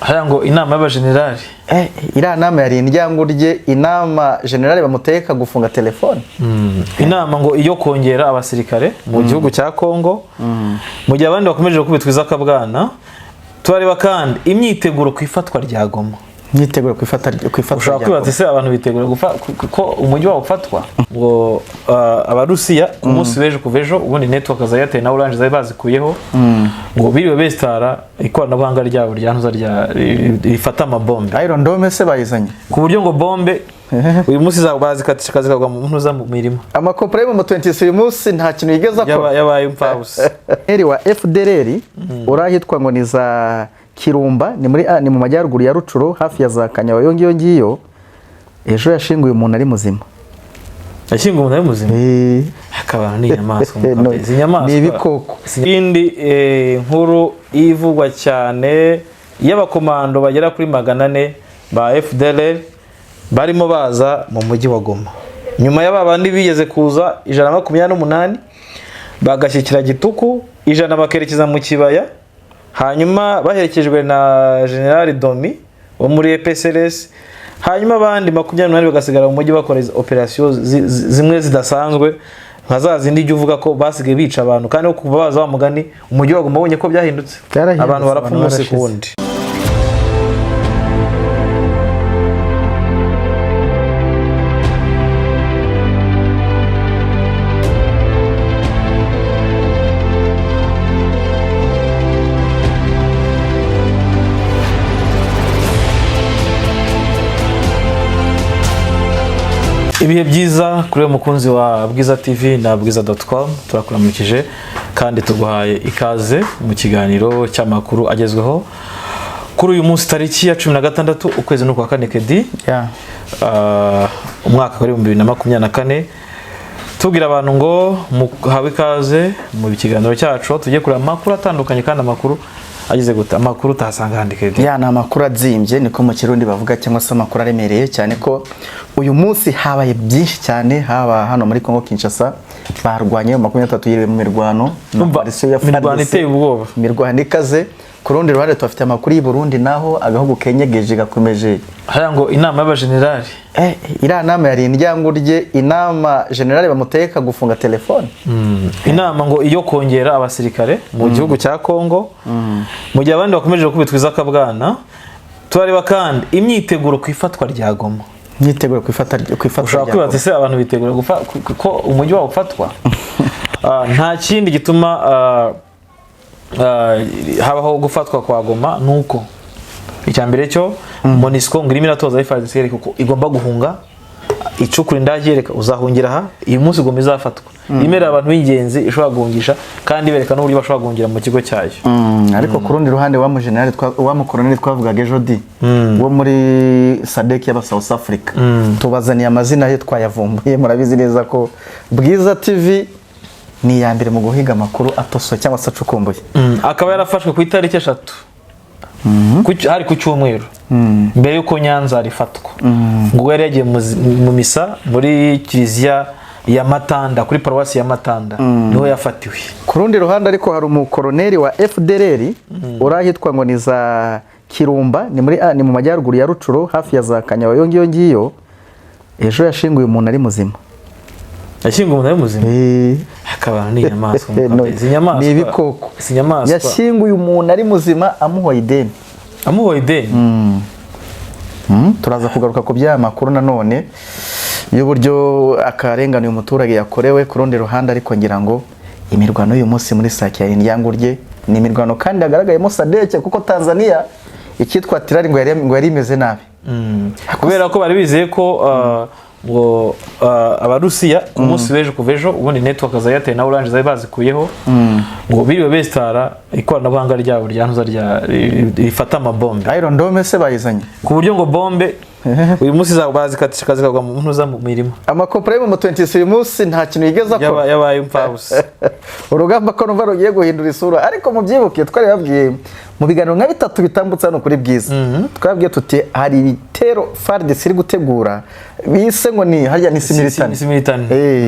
Hariya ngo inama y'abajenerali. Iriya nama yari indyankurye, inama generale bamutegeka gufunga telefone. Inama ngo iyo kongera abasirikare mu gihugu cya Kongo, mu gihe abandi bakomeje gukubitwa iz'akabwana. Turareba kandi imyiteguro ku ifatwa rya Goma. Myiteguro ku ifatwa Ushobora rya kwibaza Goma. ese abantu bitegura ko umujyi wabo ufatwa? Ngo abarusiya ku munsi w'ejo, kuva ejo ubundi, network za Airtel na Orange zari bazikuyeho, ngo biriwe besitara ikoranabuhanga ryabo rya ntuza rya rifata amabombe. Iron Dome se bayizanye? Ku buryo ngo bombe uyu munsi bazikatisha zikagwa mu ntuza, mu mirima. Amakompani yo mu 26 uyu munsi nta kintu yigeze akora. Yabaye imfabusa. Eri wa FDLR uri ahitwa ngo ni za Kirumba, ni mu majyaruguru ya Rucuro, hafi ya za Kanyabayonga ngiyo ngiyo, ejo yashinguye umuntu ari muzima. Yashyinguye umuntu ari muzima? Akabana ni inyamaswa. No, izi nyamaswa ni ibikoko. Indi nkuru ivugwa cyane y'abakomando bagera kuri 400 ba FDLR barimo baza mu mujyi wa Goma, nyuma y'aba bandi bigeze kuza 128 bagashyikira Gituku, 100 bakerekeza mu kibaya, hanyuma baherekejwe na General Domi wo muri EPSRS, hanyuma abandi 28 bagasigara mu mujyi bakora izo operasiyo zimwe zidasanzwe, nka za zindi ijya uvuga ko basigaye bica abantu. Kandi kuva baza, wa mugani, umujyi wa Goma ubonye ko byahindutse. Byarahindutse, abantu barapfa abantu umunsi ku barashize. wundi. Ibihe byiza kuri uyu mukunzi wa Bwiza TV na bwiza.com. Turakuramukije kandi tuguhaye ikaze mu kiganiro cy'amakuru agezweho kuri uyu munsi, tariki ya 16 ukwezi n'ukwa kane kedi umwaka wa 2024. Tubwira abantu ngo muhawe ikaze mu kiganiro cyacu, aho tugiye kureba amakuru atandukanye, kandi amakuru ageze gute, amakuru utasanga ahandi kedi. Ya, ni amakuru azimbye, niko mu Kirundi bavuga, cyangwa se amakuru aremereye cyane, ko uyu munsi habaye byinshi cyane. Haba hano muri Congo Kinshasa barwanye, 23 yiriwe mu mirwano na Umva, coalition ya imirwano FARDC. iteye ubwoba. Imirwano ikaze. Ku rundi ruhande tubafite amakuru y'i Burundi, naho agahugu kenyegeje gakomeje. Hariya ngo inama y'abajenerali. Iriya nama yari indyankurye, inama generale bamutegeka gufunga telefone. Inama ngo iyo kongera abasirikare mu gihugu cya Kongo, mu gihe abandi bakomeje gukubitwa iz'akabwana. Turareba kandi imyiteguro ku ifatwa rya Goma. Myiteguro ku ifatwa Ushobora rya kwibaza Goma. ese abantu bitegura ko umujyi wabo ufatwa? Nta kindi gituma habaho gufatwa kwa Goma nuko icya mbere cyo MONUSCO ngo irimo iratoza FARDC kuko igomba guhunga, icukura indege yereka uzahungira aha, uyu munsi Goma izafatwa. Imerera abantu b'ingenzi ishobora guhungisha, kandi bereka n'uburyo bashobora guhungira mu kigo cyayo. Ariko ku rundi ruhande, wa mujenerali wa mukoloneli twavugaga ejo di wo muri SADC y'aba South Africa, tubazaniye amazina ye, twayavumbuye. Murabizi neza ko Bwiza TV ni iya mbere mu guhiga amakuru atosoye cyangwa se acukumbuye. Akaba yarafashwe ku itariki 3, hari ku cyumweru, mbere y'uko Nyanza rifatwa. Ngo yari yagiye mu misa muri kiliziya ya Matanda, kuri paruwasi ya Matanda niho yafatiwe. Ku rundi ruhande ariko hari umukoloneli wa FDLR uri ahitwa ngo ni za Kirumba, ni mu majyaruguru ya Rucuro, hafi ya za Kanyabayonga ngiyo ngiyo, ejo yashinguye umuntu ari muzima. Yashyinguye umuntu ari muzima? Akabana ni inyamaswa. No, izi nyamaswa ni ibikoko. Izi nyamaswa. Yashyinguye umuntu ari muzima amuhoye ideni. Amuhoye ideni. Turaza kugaruka ku by'aya makuru nanone y'uburyo akarengane uyu muturage yakorewe. Ku rundi ruhande ariko, ngira ngo imirwano y'uyu munsi muri Sake ya Indyankurye ni imirwano kandi yagaragayemo SADC, kuko Tanzania icyitwa tirari ngo yari imeze nabi. Kubera ko bari bizeye ko ngo abarusiya ku munsi w'ejo, kuva ejo ubundi, network za Airtel na Orange zari bazikuyeho, ngo biriwe besitara ikoranabuhanga ryabo rya ntuza rya rifata amabombe. Iron Dome se bayizanye? Ku buryo ngo bombe uyu munsi bazikatisha zikagwa mu ntuza, mu mirima. Amakompani yo mu 26 uyu munsi nta kintu yigeze akora. Yabaye imfabusa. Urugamba ko numva rugiye guhindura isura. Ariko mubyibuke, twari babwiye mu biganiro nka bitatu bitambutse hano kuri Bwiza, twabwiye tuti hari ibitero FARDC iri gutegura bise ngo ni harya ni similitani. Similitani.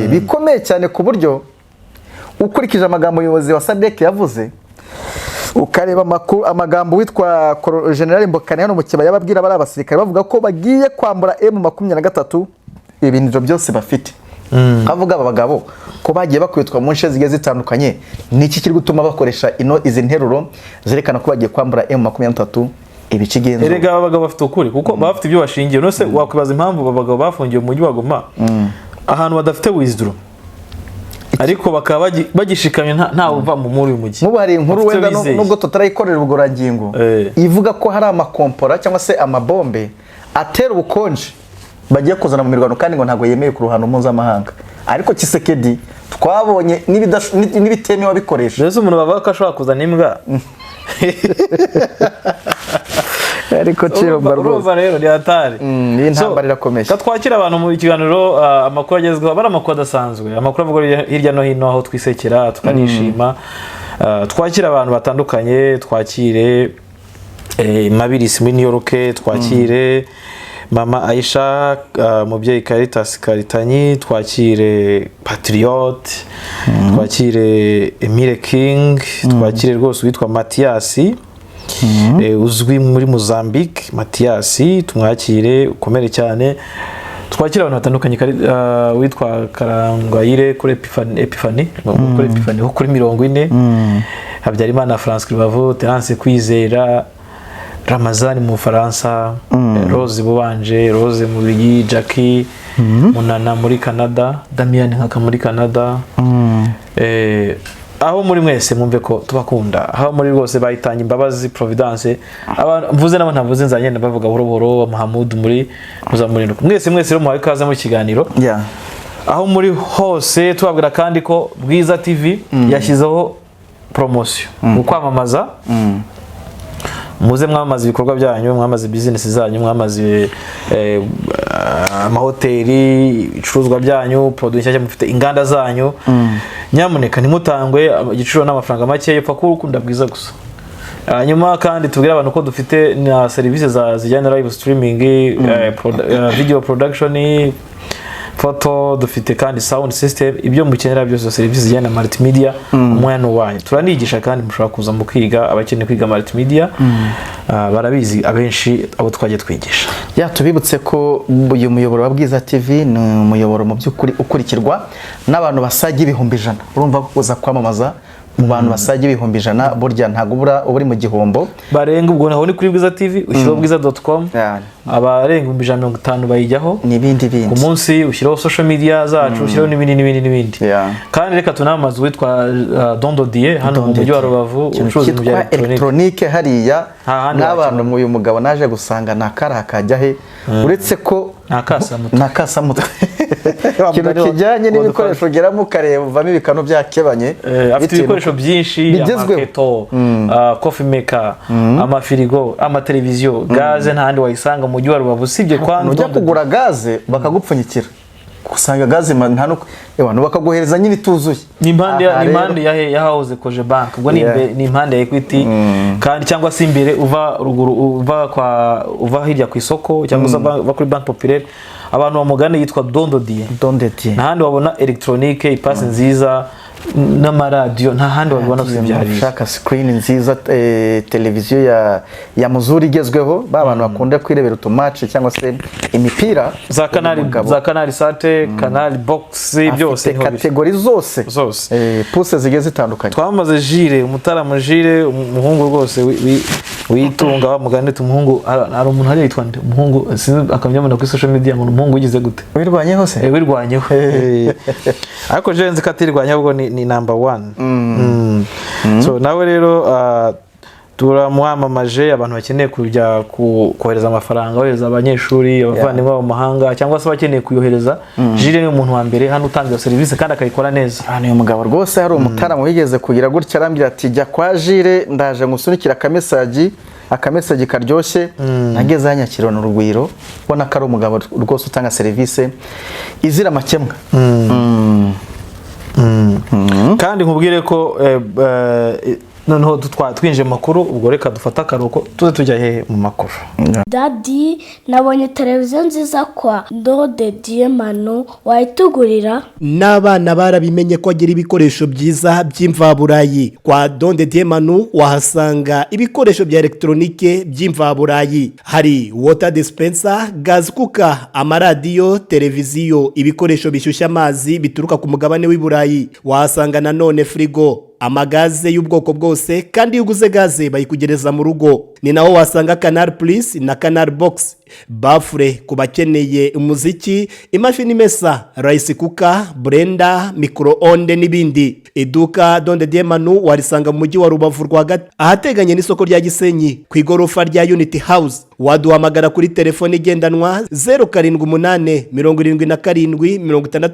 Bikomeye cyane, ku buryo ukurikije amagambo umuyobozi wa SADC yavuze. Ukareba amakuru, amagambo witwa General Mbokani hano mu kibaya babwira bari abasirikare, bavuga ko bagiye kwambura M23 ibintu byose bafite. Avuga aba bagabo ko bagiye bakubitwa mu nce zigiye zitandukanye, ni iki kiri gutuma bakoresha ino izi nteruro zerekana ko bagiye kwambura M23 ibice igenzura? Erega aba bagabo bafite ukuri, kuko baba bafite ibyo bashingiye. None se wakwibaza impamvu aba bagabo bafungiwe mu mujyi wa Goma, ahantu badafite withdraw, ariko bakaba bagishikamye, ntawe uva muri uyu mujyi? Nk'ubu hari inkuru Bafite wenda bizeye. nubwo tutarayikorera ubugororangingo, ivuga ko hari amakompora cyangwa se amabombe atera ubukonje bagiye kuzana mu mirwano, kandi ngo ntabwo yemewe ku ruhando mpuzamahanga, ariko Tshisekedi twabonye n'ibitemewe abikoresha. Mbese umuntu bavuga ko ashobora kuzana imbwa? Ariko Ciromba rwose. Urumva rero ni hatari. Iyi ntambara irakomeye. Ka twakira abantu mu kiganiro, amakuru agezweho aba ari amakuru adasanzwe, amakuru avugwa hirya no hino, aho twisekera tukanishima. Twakira abantu batandukanye, twakire Mabirisi muri New York, twakire Mama Aisha, mubyeyi Caritas Karitanyi, twakire Patriote, twakire Emile King, twakire rwose uwitwa Matiyasi, uzwi muri Mozambique. Matiyasi tumwakire, ukomere cyane. Twakire abantu batandukanye, witwa Karangwayire kuri Epifani, kuri Epifani ho kuri 40, Habyarimana Francois Rubavu, Terence Kwizera, Ramazani mu Bufaransa, Rose Bubanje, Rose mu Bubiligi, Jackie Munana muri Canada, Damian Nkaka muri Canada. Aho muri mwese mwumve ko tubakunda, aho muri rwose. Bayitanga imbabazi Providence, abantu mvuze nabo ntavuze nzagenda bavuga buhoro buhoro, Muhammad muri Muzamurindo, mwese mwese rero muhawe ikaze mu kiganiro aho muri hose. Tubabwira kandi ko Bwiza TV yashyizeho poromosiyo mu kwamamaza. Muze mwamamaza ibikorwa byanyu, mwamamaze bizinesi zanyu, mwamamaze amahoteli, ibicuruzwa byanyu, produit nshyashya mufite, inganda zanyu. Nyamuneka ntimutangwe, igiciro n'amafaranga make, upfa kuba ukunda Bwiza gusa. Hanyuma kandi tubwire abantu ko dufite na serivisi zijyanye na live streaming, video production, photo, dufite kandi sound system, ibyo mukenera byose, serivisi zijyanye na multimedia, umwanya ni uwanyu. Turanigisha kandi, mushobora kuza mukiga. Abakeneye kwiga multimedia, barabizi abenshi abo twagiye twigisha. Ya, tubibutse ko uyu muyoboro wa Bwiza TV ni umuyoboro mu by'ukuri ukurikirwa n'abantu basaga 100,000. Urumva ko kuza kwamamaza mu bantu basaga 100,000, burya ntabwo ubura uba uri mu gihombo. Barenga ubwo, naho ni kuri Bwiza TV, ushyiraho bwiza.com, abarenga 150,000 bayijyaho n'ibindi ku bindi. munsi. Ushyiraho social media zacu, ushyiraho n'ibindi n'ibindi n'ibindi. Kandi reka tunamamaze uwitwa Don Dodier hano mu mujyi wa Rubavu, Ikintu ubucuruzi mu bya cyitwa elegitoronike. elegitoronike hariya Nta handi. N'abantu mu uyu mugabo naje gusanga nta karaha kajya he, uretse ko Nta kasamutwe. Nta kasamutwe. Ikintu kijyanye n'ibikoresho ugeramo ukareba uvamo ibikanu byakebanye. Afite Bitewe ibikoresho byinshi bigezweho. Amaketo, coffee maker, amafirigo, amateleviziyo, gaze, nta handi wayisanga mu mujyi wa Rubavu usibye kwa Ujya Don Dodier. kugura gaze bakagupfunyikira, usanga gaze nta no ewa bakaguhereza nyine ituzuye. Ni impande Aha ni rero- impande ya hahoze Cogebanque, ubwo ni ni impande ya Equity kandi, cyangwa se imbere uva ruguru, uva hirya ku isoko, cyangwa se uva kuri Banque Populaire. Abantu bamugane, yitwa Don Dodier. Don Dodier. Nta handi wabona elegitoronike, ipasi nziza n'amaradiyo, nta handi wabibona usibye hariya. Ushaka screen nziza, televiziyo ya muzuri igezweho, ba bantu bakunda kwirebera utumaci cyangwa se imipira. Za Canal, Uyu mugabo za Canal Sat, Canal Box, byose afite niho biri. Catégorie zose. Zose. Pouces zigiye zitandukanye. Twamaze jire umutaramu jire, umuhungu rwose witunga wa mugani umuhungu, hari umuntu hariya yitwa nde, umuhungu sinzi, akamyamuna kuri social media ngo ni umuhungu wigize gute? Wirwanyeho se? Wirwanyeho. Ariko je nzi ko atirwanyeho, ahubwo ni number one. So nawe rero turamwamamaje. Abantu bakeneye kujya kohereza amafaranga, bohereza abanyeshuri, abavandimwe babo mu mahanga, cyangwa se abakeneye kuyohereza, Jire ni umuntu wa mbere hano utanga iyo serivisi kandi akayikora neza. Hano uyu mugabo rwose, hari umutaramu wigeze kugira gutya arambwira ati: "Jya kwa Jire, ndaje ngusunikira akamesagi karyoshye." Nageze hanyakirana urugwiro, ubona ko ari umugabo rwose utanga serivisi izira amakemwa. Kandi nkubwire ko Noneho twinjiye mu makuru, ubwo reka dufate akaruhuko, tuze tujya hehe mu makuru. Daddy, nabonye televiziyo nziza kwa Ndode Manu, wayitugurira? N'abana barabimenye ko agira ibikoresho byiza by'imvaburayi. Kwa Donde Diemanu wahasanga ibikoresho bya elegitoronike by'imvaburayi: hari water dispenser, gas cooker, amaradiyo, televiziyo, ibikoresho bishyushya amazi bituruka ku mugabane w'i Burayi. Wahasanga nanone firigo, amagaze y'ubwoko bwose, kandi iyo uguze gaze bayikugereza mu rugo. Ni naho wasanga Canal Plus na Canal Box, baffle ku bakeneye umuziki, imashini imesa, rice cooker, blender, micro-onde n'ibindi. Iduka Donde Diemanu warisanga mu mujyi wa Rubavu rwagati, ahateganye n'isoko rya Gisenyi, ku igorofa rya Unity House. Waduhamagara kuri telefone igendanwa 0787 77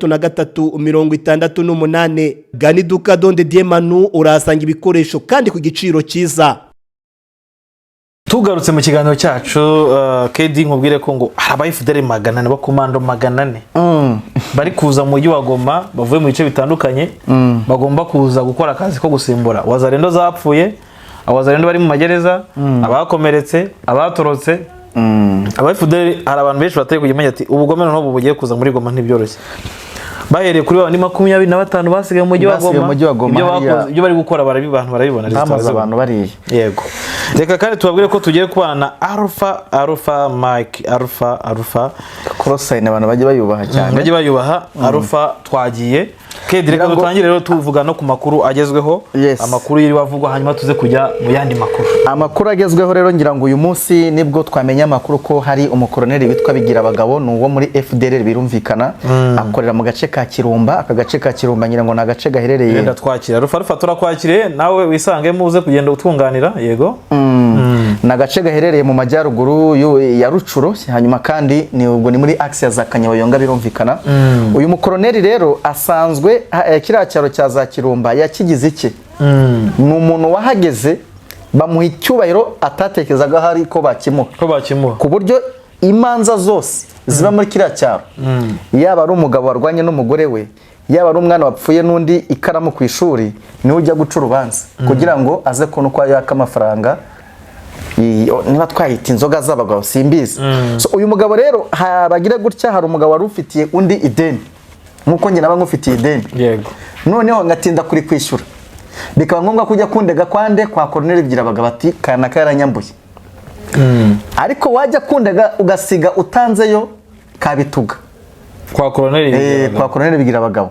63 68. Gana iduka Donde Diemanu, urahasanga ibikoresho kandi ku giciro cyiza. Tugarutse mu kiganiro cyacu, kedi nkubwire ko ngo hari aba FDLR 400, bakomando 400 bari kuza mu mujyi wa Goma, bavuye mu bice bitandukanye, bagomba kuza gukora akazi ko gusimbura Wazalendo zapfuye, Abazalendo bari mu magereza, abakomeretse, abatorotse, aba FDLR. Hari abantu benshi batari kujya bamenya ati ubugome noneho ubu bugiye kuza muri Goma ntibyoroshye, bahereye kuri babandi 25 basigaye mu mujyi wa Basigaye Goma. mu mujyi wa Goma, Ibyo hariya. bakoze, ibyo bari gukora, abantu barabibona. Bamaze abantu bariya. Yego, reka kandi tubabwire ko tugiye kubana na Alpha, Alpha Mike, Alpha, Alpha. Call sign abantu bajye bayubaha cyane. Bajye bayubaha. Alpha twagiye kedi, reka dutangire rero tuvuga no ku makuru agezweho. Yes. Amakuru yiriwe avugwa, hanyuma tuze kujya mu yandi makuru. Amakuru agezweho rero, ngira ngo uyu munsi nibwo twamenya amakuru ko hari umukoroneri witwa Bigira Abagabo, ni uwo muri FDLR birumvikana, akorera mu gace ka Kirumba. Aka gace ka Kirumba ngira ngo ni agace gaherereye Wenda twakira Alpha. Alpha, turakwakiriye, nawe wisangemo uze kugenda utwunganira, yego. Ni agace gaherereye mu majyaruguru ya Rucuro, hanyuma kandi ni ubwo ni muri axe ya za Kanyabayonga birumvikana. Uyu mukoroneri rero asanzwe kiriya cyaro cya za Kirumba yakigize iki, ni umuntu wahageze bamuha icyubahiro atatekerezaga hari ko bakimuha, ko bakimuha, ku buryo imanza zose ziba muri kiriya cyaro, yaba ari umugabo warwanye n'umugore we, yaba ari umwana wapfuye n'undi ikaramu ku ishuri, niwe ujya guca urubanza kugira ngo aze kubona uko yaka amafaranga, niba twahita inzoga z'abagabo simbizi. So, uyu mugabo rero habagira gutya, hari umugabo wari ufitiye undi ideni nk'uko njye naba ngufitiye ideni, noneho ngatinda kuri kwishyura, bikaba ngombwa kujya kundega kwande kwa koroneri Abagabo ati kanaka yaranyambuye. Ariko wajya kundega ugasiga utanzeyo kabituga. Kwa koroneri. Kwa koroneri Bigira Abagabo.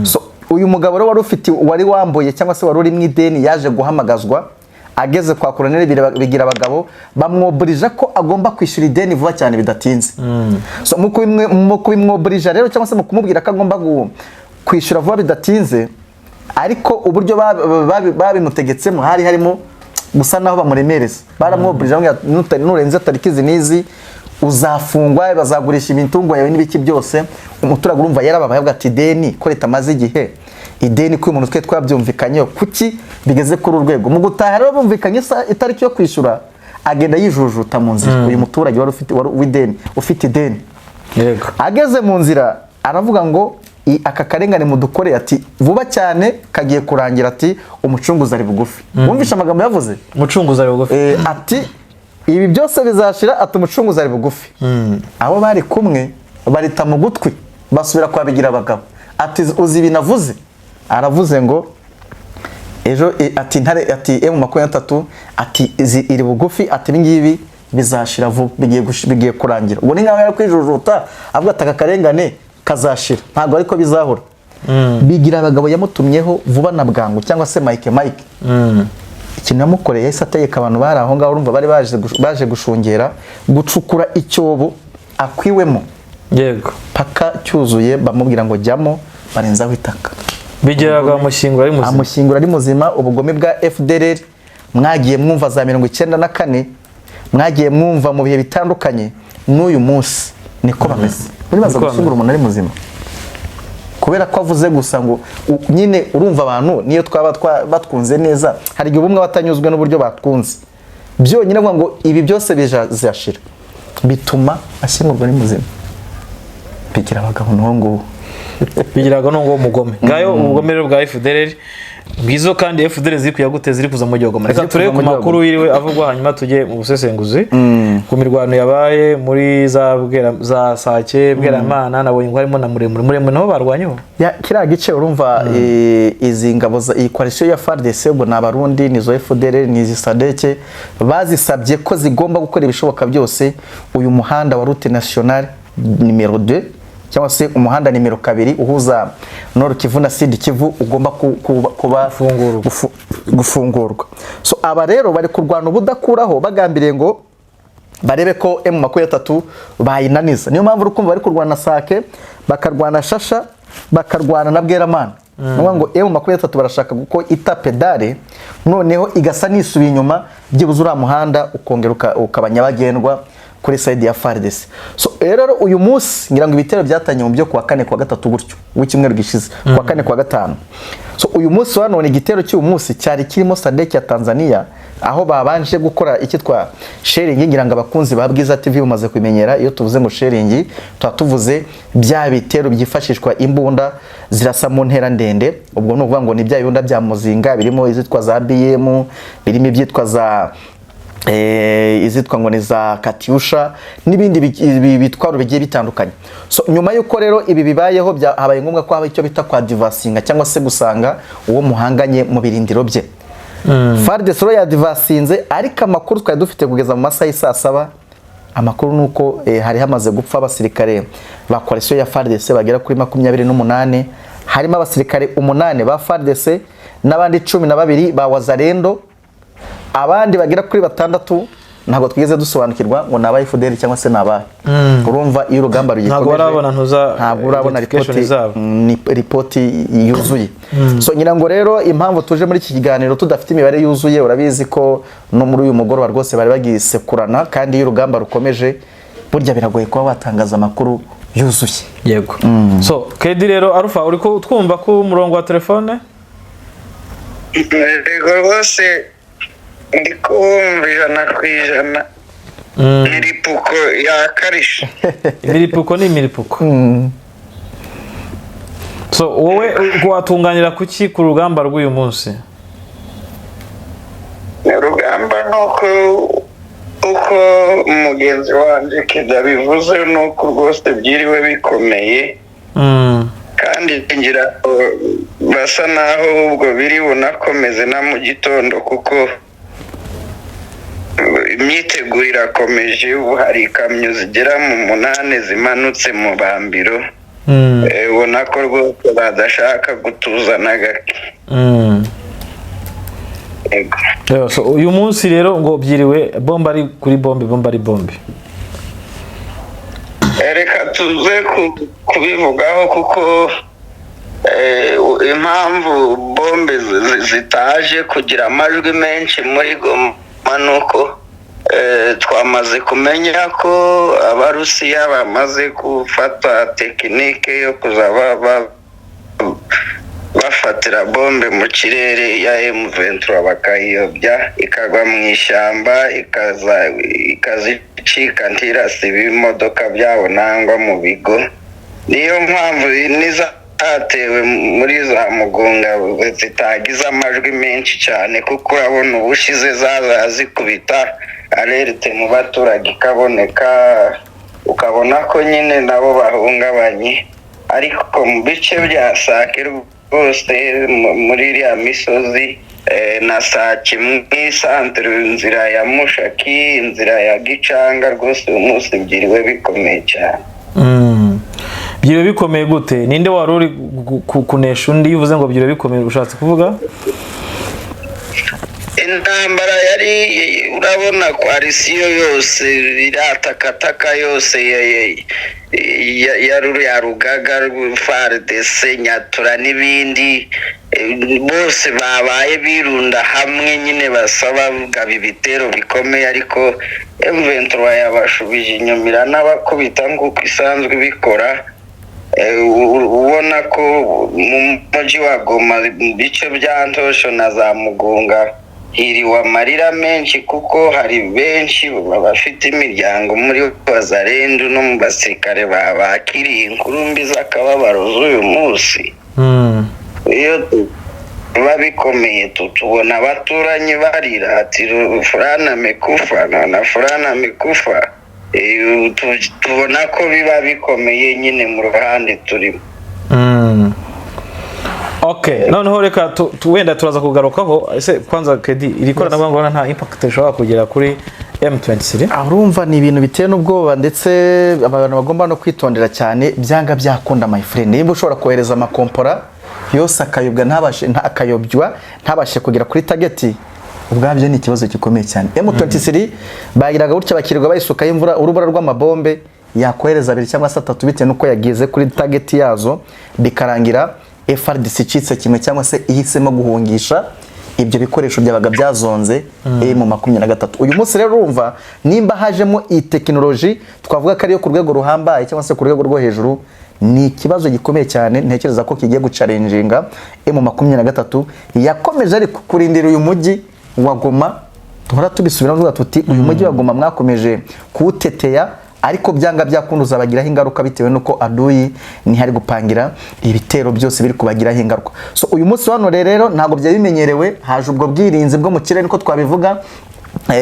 So uyu mugabo rero wari ufite, wari wambuye cyangwa se wari uri mu ideni, yaje guhamagazwa. Ageze kwa koroneri Bigira Abagabo, bamwoburija ko agomba kwishyura ideni vuba cyane bidatinze. So mu kubimwoburija rero cyangwa se mu kumubwira ko agomba kwishyura vuba bidatinze, ariko uburyo babimutegetsemo hari harimo gusa naho bamuremereza. Baramwoburije bamubwira ati, "Nurenze tariki izi n'izi uzafungwa, bazagurisha imitungo yawe n'ibiki byose." Umuturage urumva yarababaye, avuga ati ideni ko ritamaze igihe, ideni ko uyu muntu twe twabyumvikanyeho, kuki bigeze kuri uru rwego? Mu gutaha rero bumvikanye itariki yo kwishyura, agenda yijujuta mu nzira. Uyu muturage wari ufite, wari w'ideni, ufite ideni, ageze mu nzira aravuga ngo aka karengane mudukoreye, ati vuba cyane kagiye kurangira, ati umucunguzi ari bugufi. Wumvishe amagambo yavuze? Umucunguzi ari bugufi. Ati ibi byose bizashira, ati umucunguzi ari bugufi. Abo bari kumwe barita mu gutwi, basubira kwa Bigira Abagabo, ati uzi ibintu avuze? Aravuze ngo ejo ati ntare, ati M23, ati izi iri bugufi, ati ibi ngibi bizashira vuba, bigiye kurangira. Ubwo ni nkaho yari kwijujuta avuga ati aka karengane kazashira, ntabwo ariko bizahora. Bigira Abagabo yamutumyeho vuba na bwangu, cyangwa se Mike Mike, ikintu yamukoreye, yahise ategeka abantu bari aho ngaho, urumva bari baje gushungera, gucukura icyobo akwiwemo paka cyuzuye, bamubwira ngo jyamo, barenzaho itaka. Bigiraga amushyingura ari muzima. Amushyingura ari muzima. Ubugome bwa FDLR mwagiye mwumva za 94, mwagiye mwumva mu bihe bitandukanye, n'uyu munsi niko bameze. Muri baza Niko gushyingura umuntu ari muzima kubera ko avuze gusa ngo nyine urumva abantu niyo twaba batwunze neza, hari igihe ubumwe batanyuzwe n'uburyo batwunze. Byonyine avuga ngo ibi byose bizashira, bituma ashyingurwa ari muzima. Bigira Abagabo n'uwo nguwo. Bigiraga n'uwo mugome. Ngayo ubugome rero bwa FDLR. Ngizo kandi FDL ziri kuyagute ziri kuza mu mujyi wa Goma. Reka Ziri turebe kuza ku mu mujyi wa makuru Goma. yiriwe avugwa, hanyuma tujye mu busesenguzi ku mirwano yabaye muri za Bwera, za Sake, Bweramana. Nabonye ngo harimo na Muremure. Muremure nabo barwanyeho. Ya, kiriya gice urumva, izi ngabo iyi coalition ya FARDC, ubwo ni Abarundi, ni izo FDL, ni izi SADC, bazisabye ko zigomba gukora ibishoboka byose uyu muhanda wa route nationale nimero 2, cyangwa se umuhanda nimero 2 uhuza Nord Kivu na Sud Kivu, ugomba kuba Gufungurwa. Gufungurwa. So aba rero bari kurwana ubudakuraho, bagambiriye ngo barebe ko M23 bayinaniza. Niyo mpamvu urukumva bari kurwana Sake, bakarwana Shasha, bakarwana na Bweramana. Ni ngo M23 barashaka kuko ita pédale noneho igasa n'isubiye inyuma, byibuze uriya muhanda ukongera ukaba nyabagendwa kuri side ya FARDC. So rero uyu munsi ngira ngo ibitero byatangiye mu byo kuwa kane, kuwa gatatu gutyo w'icyumweru gishize, kuwa kane, kuwa gatanu. So uyu munsi wa none, igitero cy'uyu munsi cyari kirimo SADC ya Tanzania, aho babanje gukora icyitwa shelling. Ngira ngo abakunzi ba Bwiza TV bamaze kubimenyera, iyo tuvuze ngo shelling tuba tuvuze bya bitero byifashishwa imbunda zirasa mu ntera ndende. Ubwo ni ukuvuga ngo ni bya bibunda bya muzinga, birimo izitwa za BM, birimo ibyitwa za izitwa ngo ni za Katyusha n'ibindi bitwaro bigiye bitandukanye. So nyuma y'uko rero ibi bibayeho, habaye ngombwa ko haba icyo bita kwa advancinga, cyangwa se gusanga uwo muhanganye mu birindiro bye. FARDC rero yadvancinze, ariko amakuru twari dufite kugeza mu masaha y'i 7:00, amakuru ni uko hari hamaze gupfa abasirikare ba coalition ya FARDC bagera kuri 28, harimo abasirikare 8 ba FARDC n'abandi 12 ba Wazalendo. Abandi bagera kuri 6 ntabwo twigeze dusobanukirwa ngo ni aba FDL cyangwa se ni abahe. Urumva iyo urugamba rugikomeje, Ntabwo barabona ntuza ntabwo urabona identification ripoti zabo. Ni ripoti yuzuye. So ngira ngo rero impamvu tuje muri iki kiganiro tudafite imibare yuzuye, urabizi ko no muri uyu mugoroba rwose bari bagisekurana, kandi iyo urugamba rukomeje burya biragoye kuba watangaza amakuru yuzuye. Yego. So Kedi rero, Alpha, uri ko twumva ku murongo wa telefone? Yego rwose, ndi kumva 100%. Miripuko yakarishe. Imiripuko ni imiripuko. So wowe watunganira kuki ku rugamba rw'uyu munsi? Urugamba ni uko uko mugenzi wanjye Keda bivuze, ni uko rwose byiriwe bikomeye. Kandi ngira ngo basa naho ubwo biri bunakomeze na mu gitondo, kuko imyiteguro irakomeje. Ubu hari ikamyo zigera mu 8 zimanutse mu bambiro. Ubona ko rwose badashaka gutuza na gake. Yego. Yeah, so uyu munsi rero ngo byiriwe bombe ari kuri bombe, bombe ari bombe. Reka tuze kubivugaho, kuko impamvu bombe zitaje kugira amajwi menshi muri Goma ni uko twamaze kumenya ko Abarusiya bamaze gufata tekinike yo kuza bafatira bombe mu kirere ya M23, bakayiyobya ikagwa mu ishyamba, ikaza ikazicika, ntirase ibimodoka byabo nangwa mu bigo. Niyo mpamvu n'izatewe muri za Mugunga zitagize amajwi menshi cyane, kuko urabona ubushize zaza zikubita alerte mu baturage ikaboneka, ukabona ko nyine nabo bahungabanye. Ariko mu bice bya Sake rwose, muri iriya misozi na Sake mu isantere, inzira ya Mushaki, inzira ya Gicanga, rwose uyu munsi byiriwe bikomeye cyane. Byiriwe bikomeye gute? Ninde wari uri kunesha undi? Iyo uvuze ngo byiriwe bikomeye, ushatse kuvuga? Intambara yari, urabona coalition yose iratakataka yose ya ruriya rugaga FARDC, Nyatura n'ibindi, bose babaye birunda hamwe nyine, basaba gaba ibitero bikomeye, ariko M23 yabashubije inyuma, iranabakubita nk'uko isanzwe ibikora. Ubona ko mu mujyi wa Goma, mu bice bya Ntosho na za Mugunga, hiriwe amarira menshi, kuko hari benshi bafite imiryango muri Wazalendu no mu basirikare bakiriye inkuru mbi z'akababaro z'uyu munsi. Iyo Biba bikomeye, tubona abaturanyi barira ati "Fulani amekufa na fulani amekufa." Tubona ko biba bikomeye nyine mu ruhande turimo. Okay, noneho reka wenda turaza kugarukaho. Ese kwanza Kedi, iri koranabuhanga ubona nta impact rishobora kugera kuri M23? Aho urumva ni ibintu biteye n'ubwoba, ndetse abantu bagomba no kwitondera cyane. Byanga byakunda, my friend, nimba ushobora kohereza amakompora yose akayobwa, ntabashe akayobywa, ntabashe kugera kuri target, ubwabyo ni ikibazo gikomeye cyane. M23 bagiraga gutya bakirirwa bayisukaho imvura, urubura rw'amabombe, yakohereza abiri cyangwa se atatu bitewe n'uko yageze kuri target yazo, bikarangira FARDC icitse kimwe cyangwa se ihisemo guhungisha ibyo bikoresho byabaga byazonze M23. Uyu munsi rero urumva nimba hajemo iyi tekinoloji twavuga ko ariyo ku rwego ruhambaye cyangwa se ku rwego rwo hejuru, ni ikibazo gikomeye cyane. Ntekereza ko kigiye guchallenginga M23 yakomeje ariko kurindira uyu mujyi wa Goma. Duhora tubisubiramo tuvuga tuti uyu mujyi wa Goma mwakomeje kuwuteteya, ariko byanga byakunda uzabagiraho ingaruka, bitewe n'uko aduyi ntihari gupangira ibitero byose biri kubagiraho ingaruka. So uyu munsi wa none rero ntabwo byari bimenyerewe, haje ubwo bwirinzi bwo mu kirere, niko twabivuga.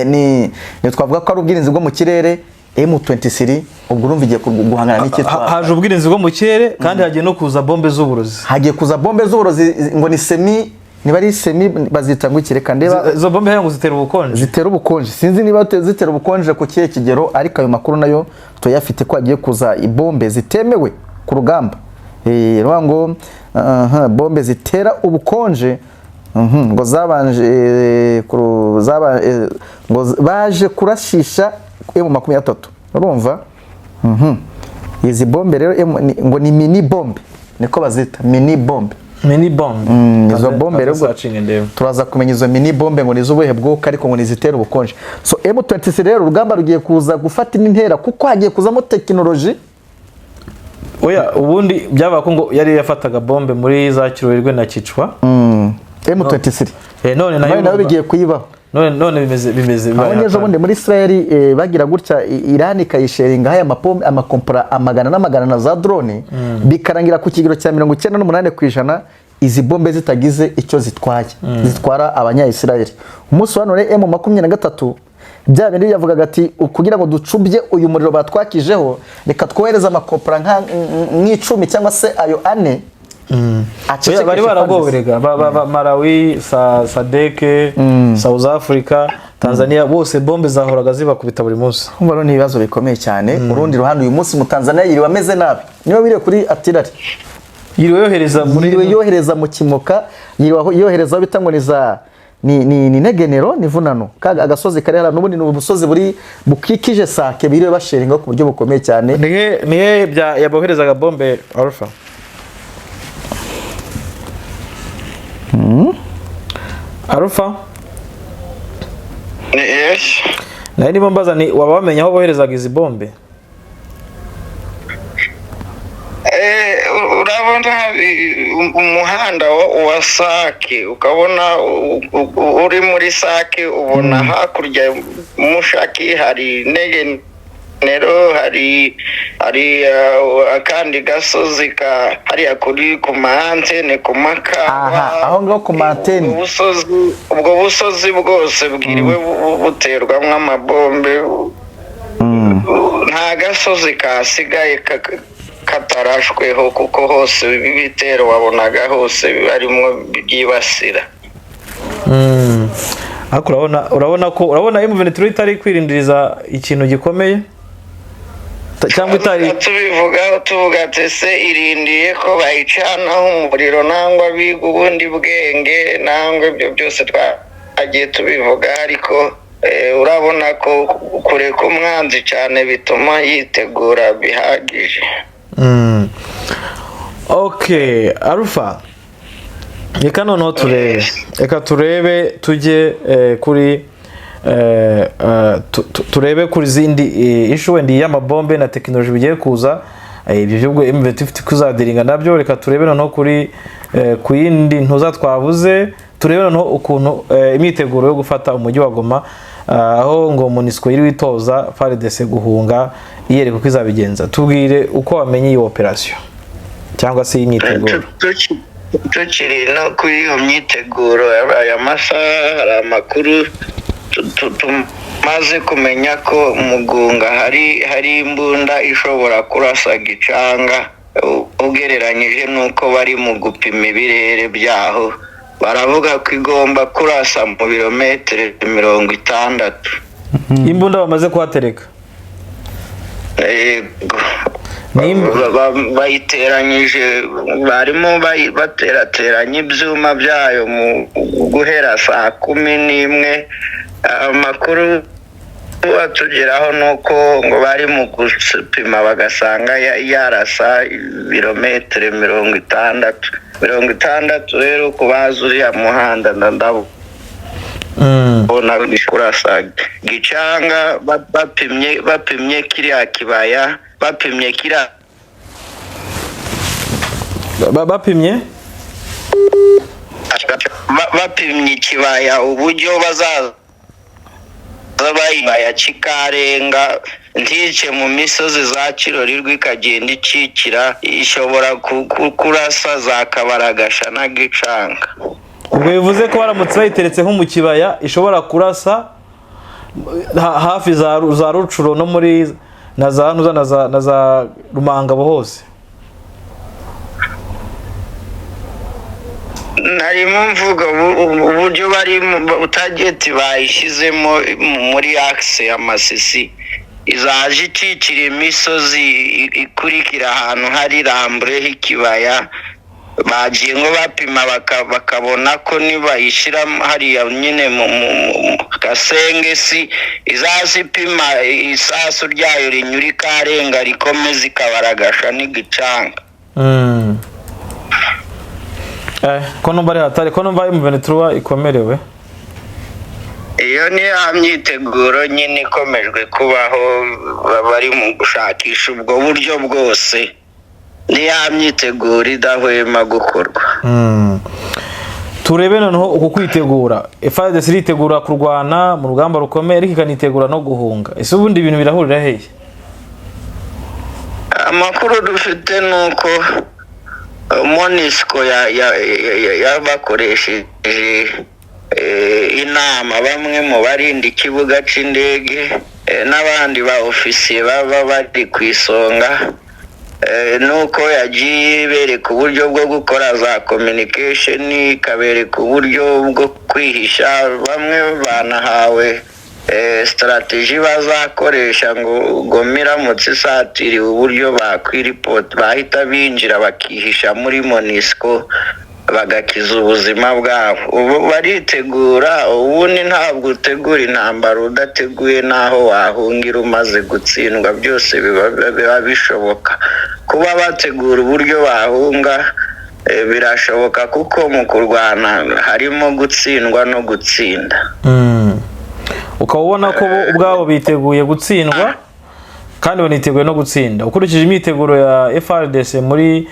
Ni twavuga ko ari ubwirinzi bwo mu kirere. M23 ubwo urumva igiye guhangana n'icyitwa Haje ubwirinzi bwo mu kirere, kandi hagiye no kuza bombe z'uburozi. Hagiye kuza bombe z'uburozi, ngo ni semi, niba ari semi bazita ngo iki? Reka ndeba. Izo bombe hariya ngo zitera ubukonje. Zitera ubukonje, sinzi niba zitera ubukonje ku kihe kigero, ariko ayo makuru nayo tuyafite ko hagiye kuza ibombe zitemewe ku rugamba. Ruvuga ngo aha, bombe zitera ubukonje, ngo zabanje ngo baje kurashisha M23. Urumva, izi bombe rero ngo ni mini bombe, niko bazita, mini bombe. Mini bombe. Izo bombe rero searching ndebe. Turaza kumenya izo mini bombe ngo ni iz'ubuhe bwoko, ariko ngo nizitera ubukonje. So M23 rero urugamba rugiye kuza gufata indi ntera kuko hagiye kuzamo tekinoloji. Oya, ubundi byabaga ko ngo yari yafataga bombe muri za Kirorirwe na Kicwa. M23. None nayo nayo bigiye kuyibaho. None bimeze aho bibaye n'ejo bundi muri Israel bagira gutya Iran ikayisharinga haya mapombe, amakompora amagana n'amagana na za drone, bikarangira ku kigero cya 98% izi bombe zitagize icyo zitwaye, zitwara abanya-Israel. Umunsi wa none M23 bya bindi yavugaga ati kugira ngo ducubye uyu muriro batwakijeho, reka twohereze amakopora nk'icumi cyangwa se ayo ane. Oya, bari baragowe rega. Malawi, SADC, South Africa, Tanzania, bose bombe zahoraga zibakubita buri munsi. Kumva rero ni ibibazo bikomeye cyane. Urundi ruhande, uyu munsi mu Tanzania yiriwe ameze nabi, niba wiriwe kuri artillery. Yiriwe yohereza muri Yiriwe yohereza mu Kimoka, yiriwe yohereza aho bita ngo ni za ni Negenero, ni Vunano, kaga agasozi kari hariya, n'ubundi ni ubusozi buri bukikije Sake, biriwe basharinga ku buryo bukomeye cyane. Nihe bya yaboherezaga bombe, Alpha? Alpha? Yes. Nayo niba mbaza ni waba wamenya aho boherezaga izi bombe? Urabona umuhanda wa Sake, ukabona uri muri Sake, ubona hakurya Mushaki hari Negenero, hari akandi gasozi ka hariya kuri ku ma antene, ku makawa. Aha, aho ngaho ku ma antene. Ubwo busozi bwose bwiriwe buterwamo amabombe. Nta gasozi kasigaye katarashweho, kuko hose ibitero wabonaga hose barimo byibasira. Ariko urabona M23 itari kwirindiriza ikintu gikomeye, cyangwa itari Tubivugaho tuvuga ati se irindiye ko bayicanaho umuriro, nangwa biga ubundi bwenge, nangwa ibyo byose twagiye tubivuga, ariko urabona ko kureka umwanzi cyane bituma yitegura bihagije. Okay, Alpha, reka noneho turebe, reka turebe tujye kuri turebe kuri zindi issue wenda y'amabombe na tekinoloji bigiye kuza. Ibyo by'ubwo M23 ifite kuzadealinga nabyo. Reka turebe noneho kuri ku yindi ntuza twavuze, turebe noneho ukuntu imyiteguro yo gufata umujyi wa Goma, aho ngo MONUSCO yiri witoza FARDC guhunga, iyereka uko izabigenza. Tubwire uko wamenye iyi operation cyangwa se iyi myiteguro. Tukiri no kuri iyo myiteguro, aya masaha hari amakuru tumaze kumenya ko Mugunga hari imbunda ishobora kurasa Gicanga, ugereranyije n'uko bari mu gupima ibirere byaho, baravuga ko igomba kurasa mu birometero 60. Imbunda bamaze kuhatereka? Yego. Nimba- Bayiteranyije, barimo baterateranya ibyuma byayo mu guhera saa 11. Amakuru atugeraho ni uko ngo bari mu gupima bagasanga yarasa ibirometero 60. 60 rero, ku bazi uriya muhanda, ndabona kurasa Gicanga, bapimye kiriya kibaya, bapimye kiriya Bapimye? Bapimye ikibaya, uburyo bazaza bayibaya kikarenga ntice mu misozi za Kirorirwa, ikagenda ikikira, ishobora kurasa za Kabaragasha na Gicanga. Ubwo bivuze ko baramutse bayiteretse nko mu kibaya, ishobora kurasa hafi za Rucuro no muri na za Ntuza na za Rumangabo hose. Narimo mvuga uburyo bari target bayishyizemo muri axe ya Masisi, izaje ikikira imisozi ikurikira ahantu hari rambure h'ikibaya. Bagiye ngo bapima bakabona ko nibayishyira hariya nyine mu Gasengesi, izaza ipima isasu ryayo rinyura ikarenga, rikomeza ikabaragasha n'igicanga. Ko numva ari hatari, ko numva M23 ikomerewe? Iyo ni ya myiteguro nyine ikomejwe kubaho, bari mu gushakisha ubwo buryo bwose, ni ya myiteguro idahwema gukorwa. Turebe noneho uku kwitegura. FARDC iritegura kurwana mu rugamba rukomeye, ariko ikanitegura no guhunga. Ese ubundi ibintu birahurira hehe? Amakuru dufite ni uko MONUSCO yabakoresheje inama, bamwe mu barinda ikibuga cy'indege n'abandi ba ofisiye baba bari ku isonga, nuko yagiye ibereka uburyo bwo gukora za communication, ikabereka uburyo bwo kwihisha. Bamwe banahawe strategy bazakoresha ngo Goma iramutse isatiriwe, uburyo bakwiripota, bahita binjira bakihisha muri MONUSCO, bagakiza ubuzima bwabo. Ubu baritegura. Ubundi ntabwo utegura intambara udateguye n'aho wahungira umaze gutsindwa. Byose biba bishoboka. Kuba bategura uburyo bahunga, birashoboka, kuko mu kurwana harimo gutsindwa no gutsinda. Ukaba ubona ko bo ubwabo biteguye gutsindwa kandi baniteguye no gutsinda, ukurikije imyiteguro ya FARDC muri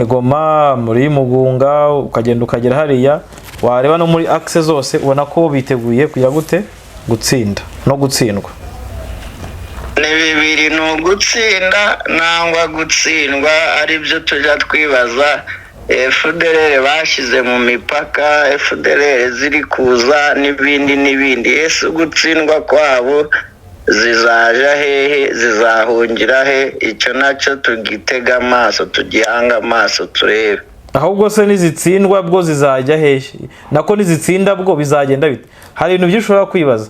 Goma, muri Mugunga, ukagenda ukagera hariya, wareba no muri axe zose, ubona ko biteguye kujya gute, gutsinda no gutsindwa. Ni bibiri: ni ugutsinda nangwa gutsindwa, aribyo tujya twibaza. FDLR bashyize mu mipaka, FDLR ziri kuza n'ibindi n'ibindi. Ese ugutsindwa kwabo zizaja hehe? Zizahungira he? Icyo nacyo tugitega amaso, tugihanga amaso, turebe. Ahubwo se nizitsindwa bwo zizajya hehe? Nako nizitsinda bwo bizagenda bite? Hari ibintu byinshi ushobora kwibaza.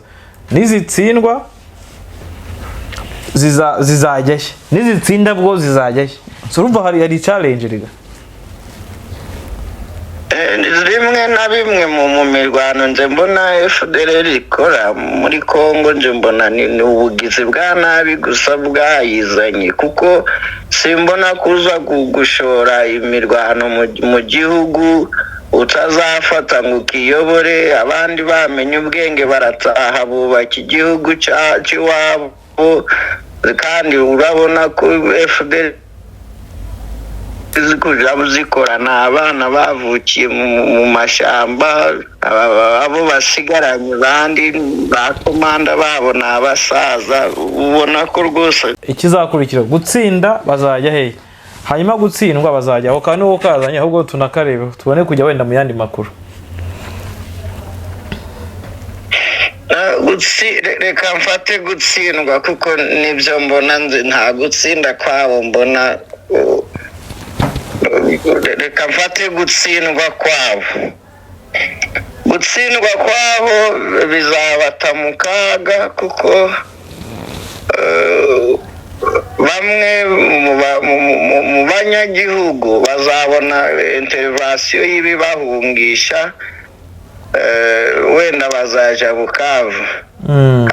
Nizitsindwa zizajya he? Nizitsinda bwo zizajya he? So urumva hari challenge rega. Bimwe na bimwe mu mirwano nje mbona FDLR ikora muri Congo, nje mbona ni ubugizi bwa nabi gusa bwayizanye, kuko simbona kuza gushora imirwano mu gihugu utazafata ngo ukiyobore. Abandi bamenye ubwenge barataha, bubaka igihugu cy'iwabo, kandi urabona ko FDLR kuja zikorana abana bavukiye mu mashyamba, abo basigaranye bandi ba komanda babo ni abasaza, ubona ko rwose Ikizakurikira, gutsinda bazajya hehe? Hanyuma gutsindwa bazajya aho kandi uwo kazanye, ahubwo tunakarebe tubone kujya wenda mu yandi makuru. Reka mfate gutsindwa kuko nibyo mbona, nta gutsinda kwabo mbona. Reka mfate gutsindwa kwabo. Gutsindwa kwabo bizabata mu kaga kuko bamwe mu banyagihugu bazabona intervention y'ibibahungisha, wenda bazaja Bukavu.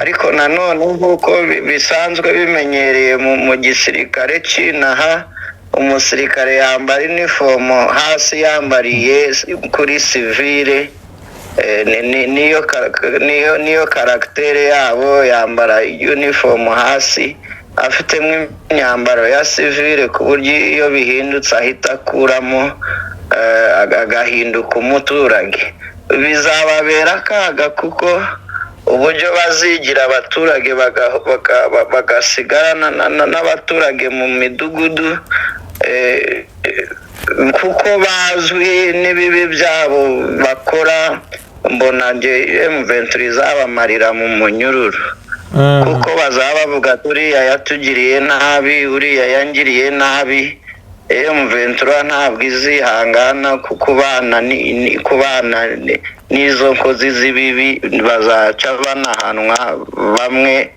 Ariko nanone nk'uko bisanzwe bimenyereye mu gisirikare c'inaha, umusirikare yambara inifomo hasi yambariye kuri sivile. Niyo caractère yabo, yambara uniform hasi afitemo imyambaro ya sivile, ku buryo iyo bihindutse ahita akuramo, agahinduka umuturage. Bizababera akaga kuko uburyo bazigira abaturage bagasigarana n'abaturage mu midugudu, kuko bazwi n'ibibi byabo bakora, mbona nge M23 izabamarira mu munyururu, kuko bazaba bavuga ati uriya yatugiriye nabi, uriya yangiriye nabi. M23 ntabwo izihangana kubana n'izo nkozi z'ibibi, bazaca banahanwa bamwe.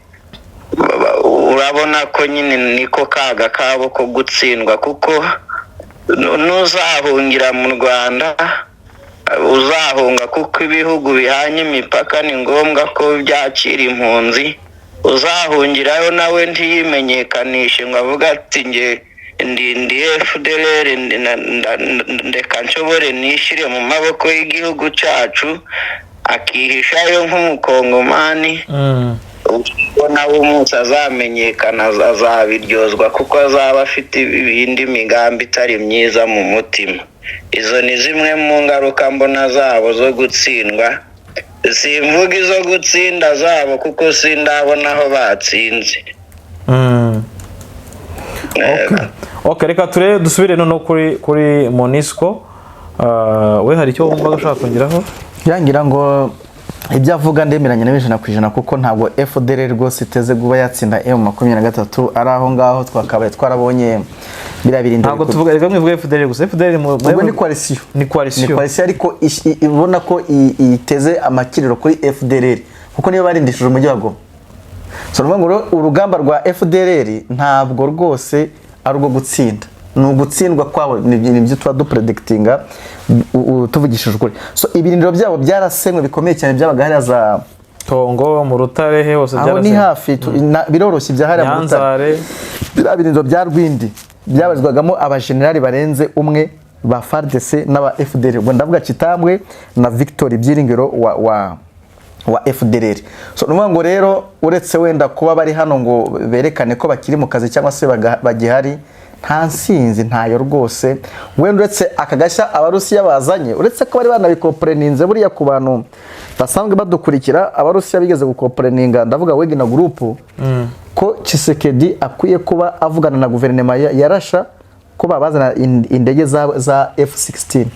Urabona ko nyine niko kaga kabo ko gutsindwa, kuko n'uzahungira mu Rwanda uzahunga, kuko ibihugu bihanye imipaka ni ngombwa ko byakira impunzi, uzahungirayo nawe ntiyimenyekanishe ngo avuge ati nge ndi FDLR, ndeka nshobore nishyire mu maboko y'igihugu cyacu, akihishayo nk'umukongomani, ubwo nawe umunsi azamenyekana azabiryozwa, kuko azaba afite ibindi migambi itari myiza mu mutima. Izo ni zimwe mu ngaruka mbona zabo zo gutsindwa. Simvuga izo gutsinda zabo kuko sindabona aho batsinze. Okay, reka turebe dusubire noneho kuri MONUSCO. We hari icyo wumvaga ushaka kongeraho? Yangira ngo ibyo avuga ndemeranya na 100%, kuko ntabwo FDLR rwose iteze kuba yatsinda M23. Ari aho ngaho twakabaye twarabonye biriya birindiro. Ntabwo tuvuga, reka mwivuge FDLR gusa. FDLR mu Ubwo ni coalition. Ni coalition. Ni coalition, ariko ibona ko iteze amakiriro kuri FDLR, kuko niyo barindishije umujyi wa Goma. So ni ngo urugamba rwa FDLR ntabwo rwose ari urwo gutsinda, ni ugutsindwa kwabo, nibyo tuba dupredictinga tuvugishije ukuri. So ibirindiro byabo byarasenywe bikomeye cyane, byabaga hariya za Tongo, mu Rutare, he hose. Aho ni Byarasenywe. hafi, biroroshye ibya hariya mu Rutare. Nyanzare. Biriya birindiro bya Rwindi byabarizwagamo abajenerali barenze umwe ba FARDC n'aba FDLR, ubwo ndavuga Kitambwe na Victor Byiringiro wa FDLR. So ni ukuvuga ngo rero uretse wenda kuba bari hano ngo berekane ko bakiri mu kazi cyangwa se bagihari, nta nsinzi, ntayo rwose. Wenda uretse aka gashya Abarusiya bazanye, uretse ko bari banabicomplaininze buriya, ku bantu basanzwe badukurikira, Abarusiya bigeze gucomplaininga, ndavuga Wagner Group, ko Tshisekedi akwiye kuba avugana na guverinoma ya Russia ko babazana indege za F16,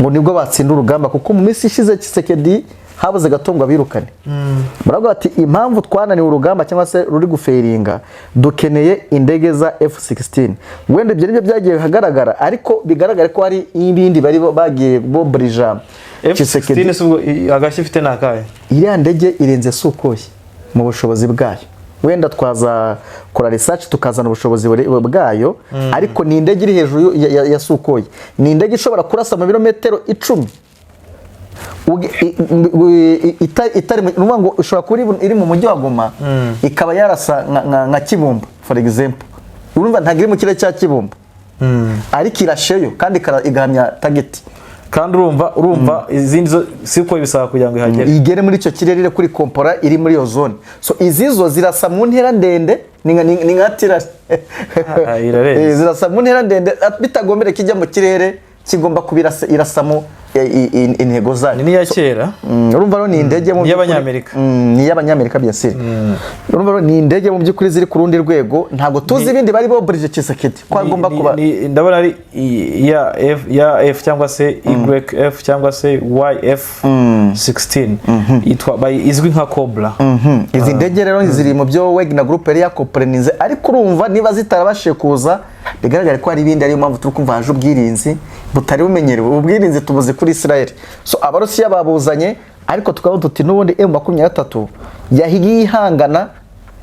ngo nibwo batsinda urugamba, kuko mu minsi ishize Tshisekedi habuze gato ngo abirukane. Baravuga bati impamvu twananiwe urugamba cyangwa se ruri gufailinga, dukeneye indege za F16. Wenda ibyo nibyo byagiye ahagaragara, ariko bigaragare ko hari ibindi bari bagiye boburija Tshisekedi. F16 si ubwo agashya ifite ni akahe? Iriya ndege irenze Sukhoi mu bushobozi bwayo. Wenda twazakora research tukazana ubushobozi bwayo, ariko ni indege iri hejuru ya Sukhoi. Ni indege ishobora kurasa mu birometero 10 itari ni ukuvuga ngo ishobora kuba iri mu mujyi wa Goma ikaba yarasa nka Kibumba, for example. Urumva ntabwo iri mu kirere cya Kibumba, ariko irasheyo kandi igahamya target. Kandi urumva izindi zo siko bisaba kugira ngo ihagere. Igere muri icyo kirere iri kuri kompora iri muri iyo zone. So izi zo zirasa mu ntera ndende, ni nka tira. Ah, irarenze. Zirasa mu ntera ndende, bitagombere kijya mu kirere. kigomba kuba irasamo intego zayo. Ni n'iya kera. Urumva rero ni indege mu Ni by'ukuri- iy'Abanyamerika. Ni iy'Abanyamerika, bien sûr. Urumva rero ni indege mu by'ukuri ziri ku rundi rwego. Ntabwo tuzi ibindi bari boburije Tshisekedi ko agomba kuba. Ndabona ari ya F, ya F cyangwa se YF cyangwa se YF 16, yitwa izwi nka Cobra. Izi ndege rero ziri mu byo Wagner Group yari yakoperenize, ariko urumva niba zitarabashije kuza, bigaragara ko hari ibindi. Ariyo mpamvu turi kumva haje ubwirinzi butari bumenyerewe. Ubwirinzi tubuzi kuri Israel, so Abarusiya babuzanye, ariko tukaba tuti n'ubundi M23 yahigiye ihangana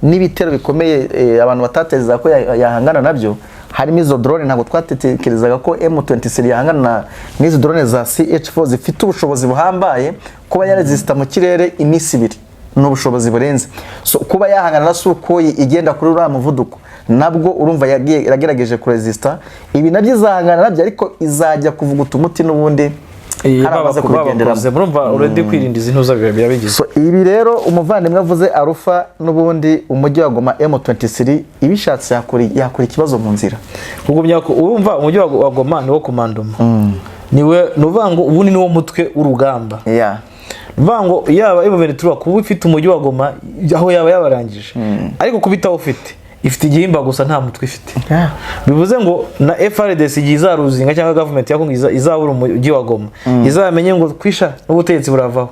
n'ibitero bikomeye abantu batatekerezaga ko yahangana nabyo, harimo izo drone. Ntabwo twatekerezaga ko M23 yahangana n'izo drone za CH4 zifite ubushobozi buhambaye. Kuba yaresista mu kirere iminsi 2 ni ubushobozi burenze. So kuba yahangana na Sukhoi igenda kuri uriya muvuduko, nabwo urumva yagerageje kuresista. Ibi nabyo izahangana nabyo, ariko izajya kuvuguta umuti n'ubundi hari abamaze kubigenderamo. Babakoze, murumva already kwirinda izi ntuza biba bigize. So ibi rero umuvandimwe avuze Arufa, n'ubundi umujyi wa Goma M23 ibishatse yakora ikibazo mu nzira. Kugumya urumva umujyi wa Goma niwo commandement, niwe ni ukuvuga ngo ubundi niwo mutwe w'urugamba. Ni ukuvuga ngo yaba M23 kuba ifite umujyi wa Goma aho yaba yabarangije, ariko kuba itawufite, ifite igihimba gusa, nta mutwe ifite. Bivuze ngo na FARDC igihe izaruzinga cyangwa government ya Congo izabura umujyi wa Goma, izamenye ngo kwisha n'ubutegetsi buravaho,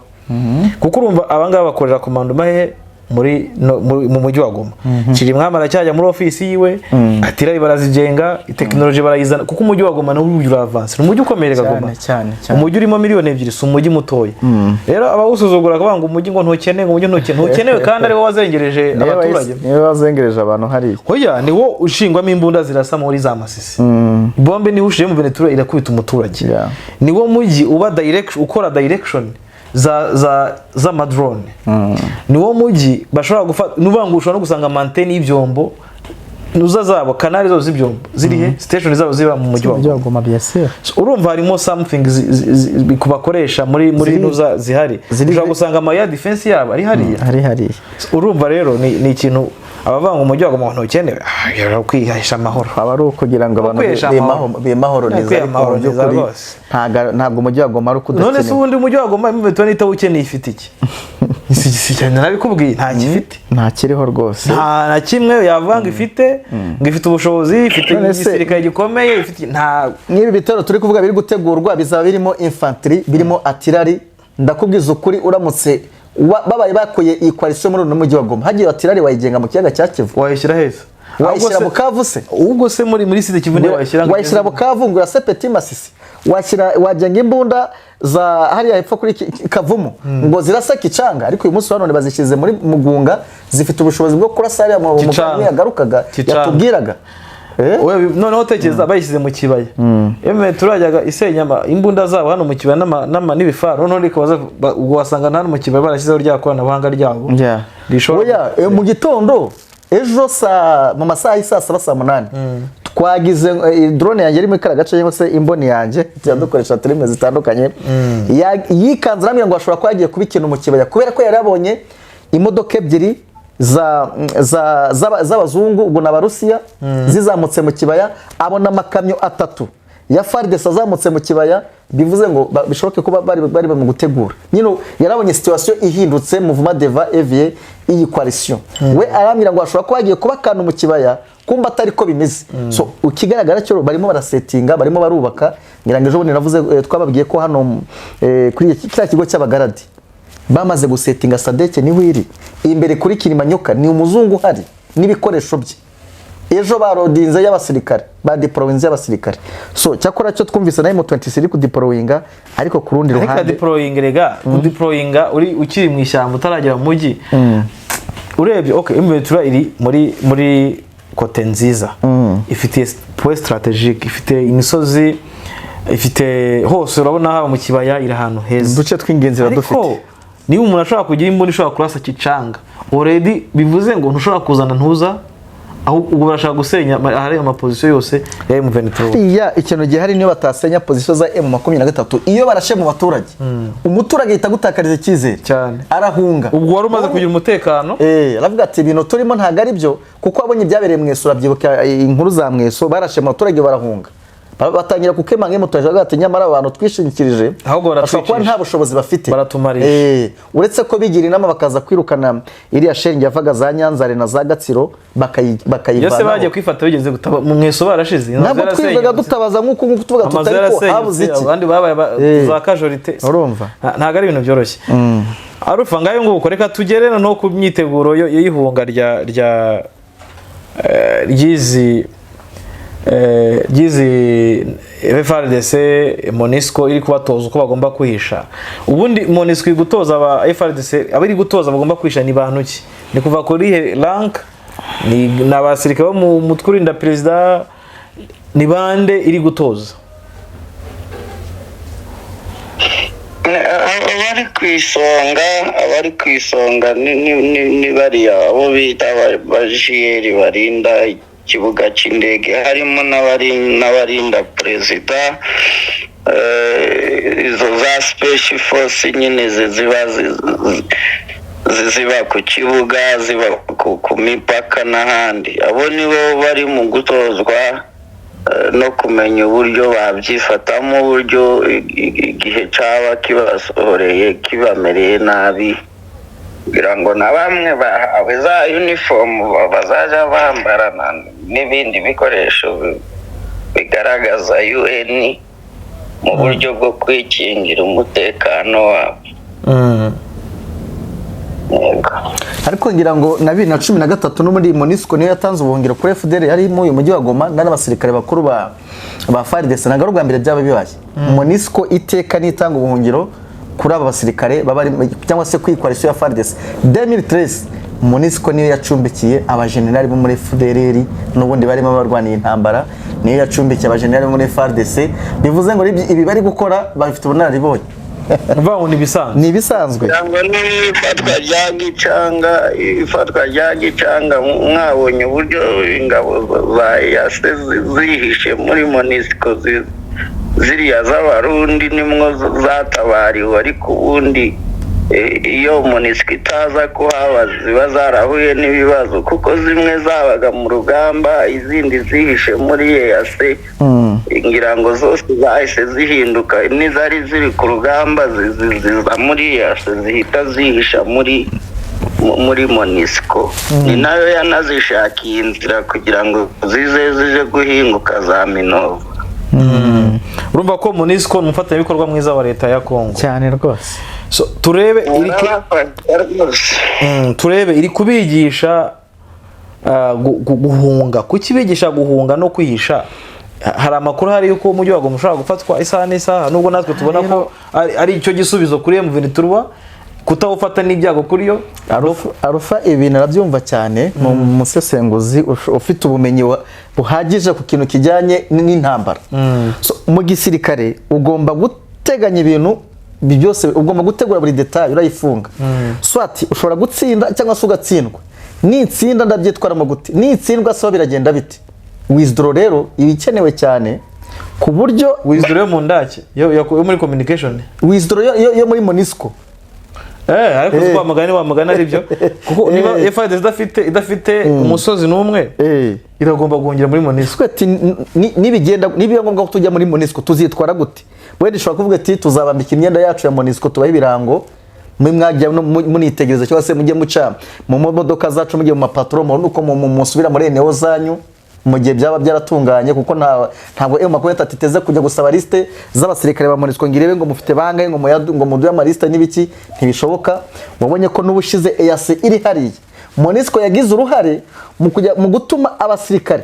kuko urumva abangaba bakorera commandement hehe? Muri no, mu mujyi wa Goma. Kirimwami aracyajya muri ofisi yiwe, atira barazigenga, tekinoloji barayizana, kuko umujyi wa Goma nawo ura avance, ni umujyi ukomeye rega Goma. Cyane, cyane. Umujyi urimo miliyoni 2, si umujyi mutoya. Rero abawusuzugura bakavuga ngo umujyi ngo ntukene, ngo umujyi ntukene, ntukenewe kandi ariwo wazengereje abaturage. Niwe wazengereje abantu hariya. Hoya, ni wo ushingwamo imbunda zirasa muri za Masisi. Bombe niho ushiye mu Venetura irakubita umuturage. Ni wo mujyi uba direction, ukora direction za z'amadrone. Ni wo mujyi bashobora gufata, nuvuga ngo ushobora no gusanga ama antenne y'ibyombo, nuza zabo, canal zabo z'ibyombo ziri he, station zabo ziba mu mujyi wa Umujyi wa Goma, bien sûr. So, urumva harimo something bakoresha muri nuza zihari. Ushobora gusanga ama ya defense yabo ari hariya. Hari hariya. So, urumva rero ni ikintu abavuga ngo umujyi wa Goma ntukenewe, kwihahisha amahoro. Aba ari ukugira ngo abantu Kwihesha amahoro. bimahoro neza, Kwiha ariko mu amahoro neza by'ukuri rwose. ntabwo umujyi wa Goma ari None se ukudakenewe. ubundi umujyi wa Goma M23 nitawukeneye ifite iki? Si cyane, narabikubwiye, nta gifite. Nta kiriho rwose. Nta na kimwe yavuga ngo ifite, ngo ifite ubushobozi, ifite None se- igisirikare gikomeye, ifite nta. Nk'ibi bitero turi kuvuga biri gutegurwa bizaba birimo infantry, birimo artillery. Ndakubwiza ukuri, uramutse babaye bakuye iyi coalition muri uno mujyi wa Goma, hagiye artillery wayigenga mu kiyaga cya Kivu? Wayishyira heza? Wayishyira Bukavu se? Ubwo se muri Sud Kivu niyo wayishyira ngo Wayishyira Bukavu ngo urase Petit Masisi? Washyira, wagenga imbunda za hariya hepfo kuri Kavumu ngo zirasa Kicanga? Ariko uyu munsi wa none bazishyize muri Mugunga, zifite ubushobozi bwo kurasa hariya mu Kicanga. mugabo yagarukaga Kicanga. yatubwiraga. Oya, noneho tekereza bayishyize mu kibaya. M23 yajyaga isenya imbunda zabo hano mu kibaya n'ibifaru, noneho rikabaza ubwo wasanga na hano mu kibaya barashyizeho rya koranabuhanga ryabo rishobora. Oya, mu gitondo ejo saa mu masaha y'i saa 7, saa 8, twagize drone yanjye iri muri kariya gace, cyangwa se imboni yanjye, tujya dukoresha termes zitandukanye, yikanze arambwira ngo ashobora kuba yagiye kuba ikintu mu kibaya, kubera ko yari yabonye imodoka ebyiri z'abazungu, ubwo ni Abarusiya, zizamutse mu kibaya, abona amakamyo atatu ya FARDC azamutse mu kibaya. Bivuze ngo bishoboke kuba bari mu gutegura nyine. Yarabonye situation ihindutse, mouvement de va et vient iyi coalition. We arambwira ngo ashobora kuba yagiye kuba akantu mu kibaya, kumba atari ko bimeze. So ikigaragara cyo barimo barasetinga, barimo barubaka. Ngira ngo ejo bundi navuze, twababwiye ko hano kuri kiriya kigo cy'abagaradi bamaze gusetinga SADC, niho iri imbere kuri Kilimanyoka, ni umuzungu uhari n'ibikoresho bye. Ejo barodinze y'abasirikare, badeployinze y'abasirikare. So cyakora cyo twumvise na M23 iri kudeployinga, ariko ku rundi Ariko ruhande deploying, rega kudeployinga uri ukiri mu ishyamba utaragera mu mujyi, urebye okay, M23 iri muri côté nziza, ifite point stratégique, ifite imisozi, ifite hose, urabona haba mu kibaya, iri ahantu heza. Uduce tw'ingenzi Ariko iradufite. niba umuntu ashobora kugira imbunda ishobora kurasa Kicanga already, bivuze ngo ntushobora kuzana ntuza aho ubwo barashaka gusenya ahari amaposition yose ya M23. Iya, ikintu gihari, niyo batasenya position za M23, iyo barashe mu baturage, umuturage ahita agutakariza icyizere. Cyane. Arahunga. Ubwo wari umaze kugira umutekano. Aravuga ati ibintu turimo ntabwo ari byo, kuko abonye ibyabereye Mweso. Urabyibuka inkuru za Mweso, barashe mu baturage barahunga. Batangira kukemanga M23, ati nyamara abantu twishingikirije Ahubwo bashobora kuba baratwicisha. nta bushobozi bafite. Baratumarisha. Uretse ko bigira inama bakaza kwirukana iriya shenge yavaga za Nyanzare na za Gatsiro, Iyo se bakayivanaho. bagiye kwifata bigeze gutaba mu mweso, barashize inzu Ntabwo twirirwaga yarasenyutse. dutabaza nk'uko nguko tuvuga Amazu tutari ko habuze yarasenyutse, iki. abandi babaye za kajorite. Urumva? Ntabwo ari ibintu byoroshye. Arufa, ngayo nguko, reka tugere noneho ku myiteguro y'ihunga rya ry'izi FARDC. MONUSCO iri kubatoza uko bagomba kwihisha. Ubundi MONUSCO iri gutoza aba FARDC, abo iri gutoza bagomba kwihisha ni bantu ki? Ni kuva kuri rank? Ni abasirikare bo mu mutwe urinda perezida? Ni bande iri gutoza? Abari ku isonga ni bariya abo bita bajiyeri barinda ikibuga cy'indege, harimo n'abarinda perezida, izo za special force nyine ziba ku kibuga, ziba ku mipaka n'ahandi. Abo nibo bari mu gutozwa no kumenya uburyo babyifatamo, uburyo igihe cyaba kibasohoreye, kibamereye nabi, kugira ngo na bamwe bahawe za uniform bazajya bambarana n'ibindi bikoresho bigaragaza UN mu buryo bwo kwikingira umutekano wabo. Yego. Ariko ngira ngo na 2013 n'ubundi MONUSCO niyo yatanze ubuhungiro kuri FDLR yari mu uyu mujyi wa Goma n'abasirikare bakuru ba FARDC. Ntabwo ari ubwa mbere byaba bibaye. MONUSCO iteka nitanga ubuhungiro kuri aba basirikare baba cyangwa se kuri coalition ya FARDC. 2013 MONUSCO niyo yacumbikiye abajenerali bo muri FDLR n'ubundi barimo barwaniye intambara, niyo yacumbikiye abajenerali bo muri FARDC. Bivuze ngo ibi bari gukora bafite ubunararibonye. Uvuga ngo ni ibisanzwe. Ni ibisanzwe. Cyangwa n'ifatwa rya Gicanga, ifatwa rya Gicanga, mwabonye uburyo ingabo za EAC zihishe muri MONUSCO, ziriya z'Abarundi nimwo zatabariwe. Ariko ubundi iyo MONUSCO itaza kuhaba ziba zarahuye n'ibibazo, kuko zimwe zabaga mu rugamba, izindi zihishe muri EAC. Ngira ngo zose zahise zihinduka, n'izari ziri ku rugamba ziza muri EAC, zihita zihisha muri MONUSCO. Ni nayo yanazishakiye inzira kugira ngo zize zije guhinguka za Minova. Urumva ko MONUSCO ni umufatanyabikorwa mwiza wa leta ya Kongo. Cyane rwose. So, turebe iri Barabafasha rwose. Turebe iri kubigisha guhunga. Kuki bigisha guhunga no kwihisha? Hari amakuru hari yuko umujyi wa Goma ushobora gufatwa isaha n'isaha, nubwo natwe tubona ko ari icyo gisubizo kuri M23, kutawufata n'ibyago kuri yo. Arufa, ibintu arabyumva cyane, ni umusesenguzi ufite ubumenyi buhagije ku kintu kijyanye n'intambara. So, mu gisirikare ugomba guteganya ibintu byose, ugomba gutegura buri détail urayifunga. Soit ushobora gutsinda cyangwa se ugatsindwa. Nitsinda ndabyitwaramo gute? Nitsindwa se biragenda bite? Withdraw rero iba ikenewe cyane ku buryo Withdraw yo mu ndake yo muri communication? Withdraw yo muri MONUSCO. Ariko uzi ko wa mugani ari byo, kuko niba FARDC idafite umusozi n'umwe, iragomba guhungira muri MONUSCO. Twe ati nibigenda, nibiba ngombwa ko tujya muri MONUSCO tuzitwara gute? Wenda ishobora kuvuga ati tuzabambika imyenda yacu ya MONUSCO, tubahe ibirango, mwe mwajya munitegereza, cyangwa se mujye muca mu modoka zacu, mujye mu mapatro, mubone uko musubira muri eneo zanyu mu gihe byaba byaratunganye, kuko ntabwo M23 iteze kujya gusaba liste z'abasirikare ba MONUSCO ngo irebe ngo mufite bangahe, ngo muduhe amaliste n'ibiki. Ntibishoboka. Wabonye ko n'ubushize EAC iri hariya, MONUSCO yagize uruhare mu kujya mu gutuma abasirikare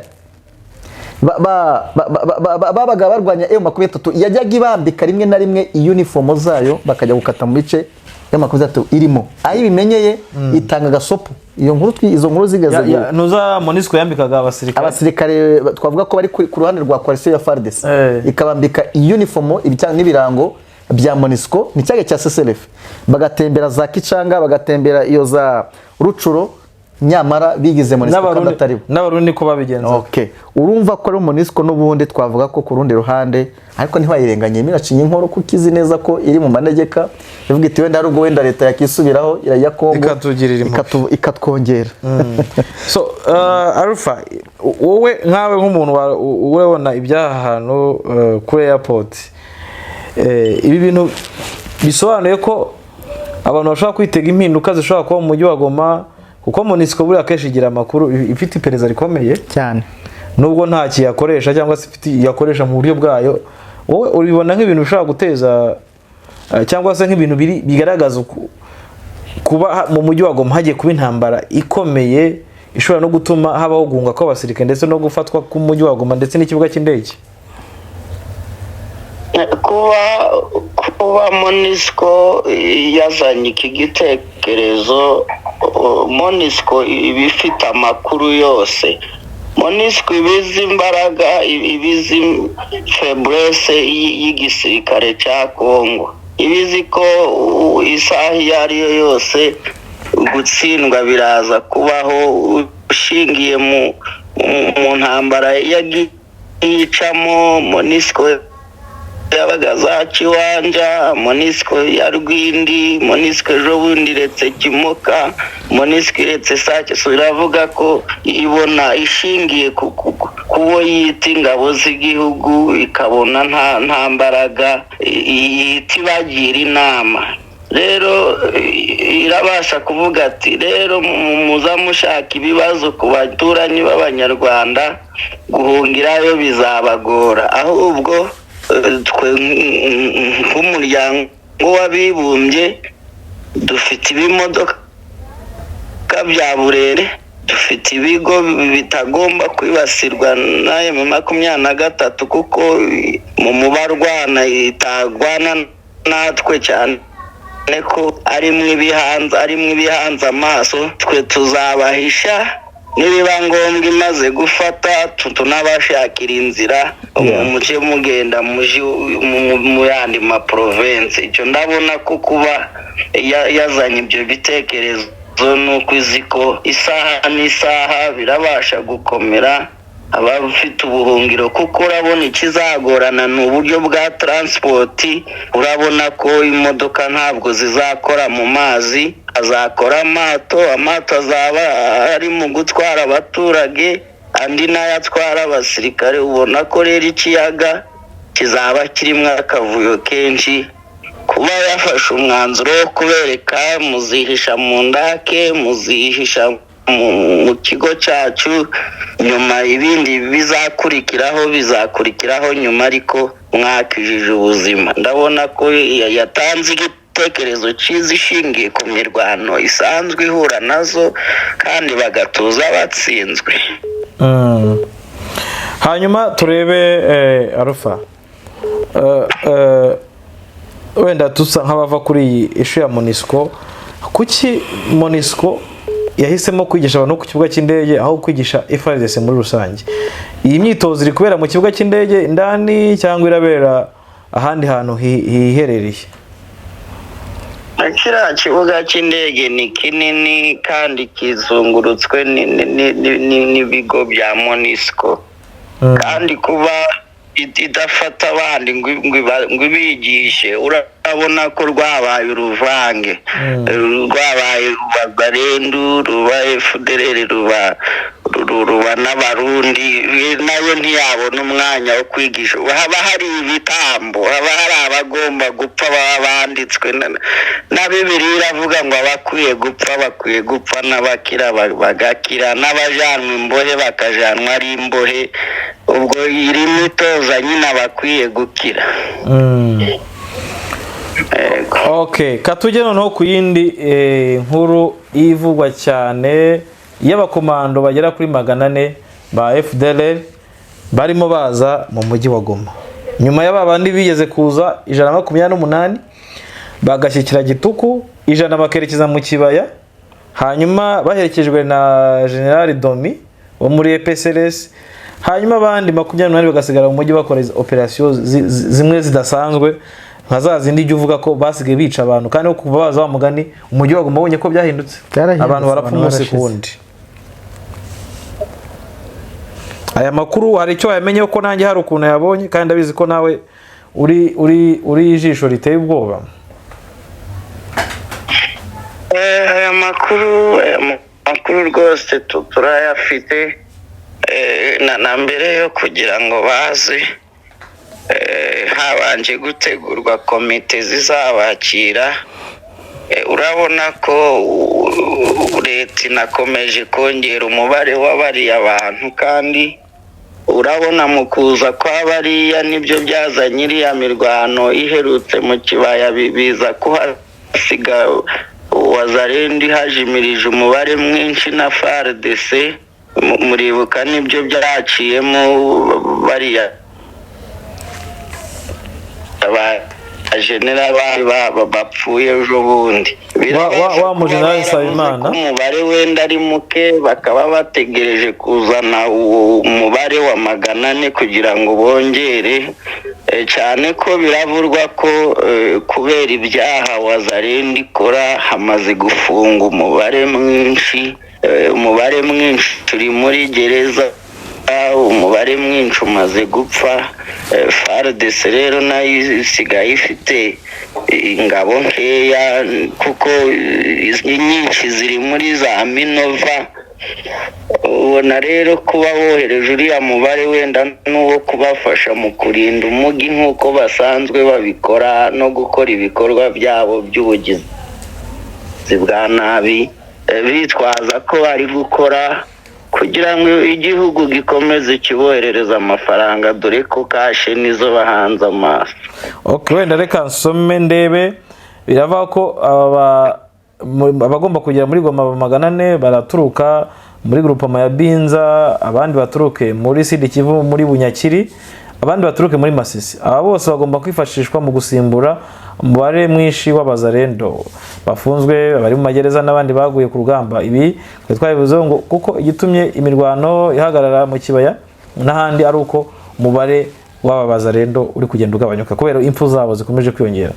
babaga barwanya M23, yajyaga ibambika rimwe na rimwe uniform zayo, bakajya gukata mu bice M23 irimo. Aho ibimenyeye itanga agasopo. Iyo nkuru izo nkuru zigeze Nuza MONUSCO yambikaga abasirikare. Abasirikare twavuga ko bari ku ruhande rwa coalition ya FARDC, ikabambika uniform n'ibirango bya MONUSCO, ni cyaga cya CCLF, bagatembera za Kicanga, bagatembera iyo za Rucuro. Nyamara bigize MONUSCO kandi N'Abarundi atari bo. N'Abarundi niko babigenza. Okay. Urumva ko ari MONUSCO n'ubundi twavuga ko ku rundi ruhande, ariko ntibayirenganye, iracinya inkoro kuko izi neza ko iri mu manegeka, ivuga iti wenda hari ubwo wenda leta yakisubiraho ya Kongo Ikatugirira impuhwe. Ikatwongera. So Alpha, wowe nkawe nk'umuntu urabona ibyaha hantu kuri airport, ibi bintu bisobanuye ko abantu bashobora kwitega impinduka zishobora kuba mu mujyi wa Goma, kuko MONUSCO buriya akenshi igira amakuru, ifite iperereza rikomeye cyane, nubwo nta kiyakoresha cyangwa se ifite yakoresha mu buryo bwayo. Wowe ubibona nk'ibintu bishobora guteza cyangwa se nk'ibintu biri bigaragaza kuba mu mujyi wa Goma hagiye kuba intambara ikomeye ishobora no gutuma habaho guhunga kw'abasirikare ndetse no gufatwa k'umujyi wa Goma ndetse n'ikibuga cy'indege? Kuba MONUSCO yazanye iki gitekerezo, MONUSCO iba ifite amakuru yose. MONUSCO ibizi imbaraga, ibizi faiblesse y'igisirikare cya Kongo, ibizi ko isaha iyo ari yo yose gutsindwa biraza kubaho, ushingiye mu ntambara yagiye icamo. MONUSCO yabaga za Kiwanja, MONUSCO ya Rwindi, MONUSCO ejo bundi iretse Kimoka, MONUSCO iretse Sake. So iravuga ko ibona ishingiye kubo yita ingabo z'igihugu, ikabona nta mbaraga, yita ibagira inama. Rero irabasha kuvuga ati rero muza mushaka ibibazo ku baturanyi b'Abanyarwanda, guhungirayo bizabagora. Ahubwo twe nk'Umuryango w'Abibumbye dufite ibimodoka bya burere, dufite ibigo bitagomba kwibasirwa na M23, kuko mu mubarwana itagwana natwe, cyane ko arimwo ibihanze amaso. Twe tuzabahisha, nibiba ngombwa imaze gufata tunabashakira inzira, muce mugenda muji mu yandi ma province. Icyo ndabona ko kuba yazanye ibyo bitekerezo nuko izi ko isaha n'isaha birabasha gukomera abafite ubuhungiro, kuko urabona ikizagorana ni uburyo bwa transport. Urabona ko imodoka ntabwo zizakora mu mazi, azakora amato. Amato azaba ari mu gutwara abaturage, andi nayo atwara abasirikare. Ubona ko rero ikiyaga kizaba kirimo akavuyo kenshi. Kuba yafashe umwanzuro wo kubereka muzihisha mu ndake, muzihisha mu kigo cyacu, nyuma ibindi bizakurikiraho bizakurikiraho nyuma, ariko mwakijije ubuzima. Ndabona ko yatanze igitekerezo cyiza ishingiye ku mirwano isanzwe ihura nazo, kandi bagatuza batsinzwe. Hanyuma turebe Alpha, wenda dusa nk'abava kuri iyi issue ya MONUSCO. Kuki MONUSCO yahisemo kwigisha abantu ku kibuga cy'indege aho kwigisha FARDC muri rusange? Iyi myitozo iri kubera mu kibuga cy'indege indani cyangwa irabera ahandi hantu hiherereye? Kiriya kibuga cy'indege ni kinini kandi kizungurutswe n'ibigo bya MONUSCO. Kandi kuba idafata abandi ngo ibigishe, urabona ko rwabaye uruvange, rwabaye ruba Barendu, ruba FDLR, ruba n'Abarundi. Nayo ntiyabona umwanya wo kwigisha. Haba hari ibitambo, haba hari abagomba gupfa baba banditswe na Bibiliya, iravuga ngo abakwiye gupfa bakwiye gupfa, n'abakira bagakira, n'abajanwa imbohe bakajanwa ari imbohe. Ubwo irimo itoza nyine abakwiye gukira. Yego. Okay, katujye noneho ku yindi nkuru ivugwa cyane y'abakomando bagera kuri 400 ba FDLR barimo baza mu mujyi wa Goma, nyuma ya babandi bigeze kuza 128 bagashyikira Gituku, 100 bakerekeza mu kibaya, hanyuma baherekejwe na General Domi wo muri EPSRS, hanyuma abandi 28 bagasigara mu mujyi bakora izo operasiyo zimwe zidasanzwe, nka za zindi ijya uvuga ko basigaye bica abantu. Kandi kuva baza, wa mugani, umujyi wa Goma ubonye ko byahindutse. Byarahindutse, abantu barapfa abantu umunsi ku barashize. wundi. Aya makuru hari icyo wayamenyeho? Ko nanjye hari ukuntu yabonye, kandi ndabizi ko nawe uri ijisho riteye ubwoba. Aya makuru rwose turayafite. Na mbere yo kugira ngo baze, habanje gutegurwa komite zizabakira. Urabona ko leta inakomeje kongera umubare w'abariya bantu, kandi urabona mu kuza kwa bariya nibyo byazanye iriya mirwano iherutse mu kibaya, biza kuhasiga Wazalendo hajimirije umubare mwinshi na FARDC. Muribuka nibyo byaciyemo bariya ba generali bapfuye ejo bundi. Wa mu generali Nsabimana. Ko umubare wenda ari muke, bakaba bategereje kuzana uwo mubare wa 400 kugira ngo bongere. Cyane ko biravurwa ko kubera ibyaha Wazalendo ikora hamaze gufunga umubare mwinshi. Umubare mwinshi turi muri gereza, umubare mwinshi umaze gupfa. FARDC rero nayo isigaye ifite ingabo nkeya, kuko nyinshi ziri muri za Minova. Ubona rero kuba bohereje uriya mubare wenda n'uwo kubafasha mu kurinda umugi nk'uko basanzwe babikora no gukora ibikorwa byabo by'ubugizi bwa nabi, bitwaza ko bari gukora kugira ngo igihugu gikomeze kiboherereza amafaranga, dore ko cash nizo bahanze amaso. Okay, wenda reka nsome ndebe. Biravuga ko abagomba kugera muri Goma 400 baraturuka muri groupement ya Binza, abandi baturuke muri Sud Kivu muri Bunyakiri, abandi baturuke muri Masisi. Aba bose bagomba kwifashishwa mu gusimbura umubare mwinshi w'abazarendo bafunzwe, bari mu magereza n'abandi baguye ku rugamba. Ibi twari twabivuzeho ngo kuko igitumye imirwano ihagarara mu kibaya n'ahandi ari uko umubare w'aba bazarendo uri kugenda ugabanyuka kubera impfu zabo zikomeje kwiyongera.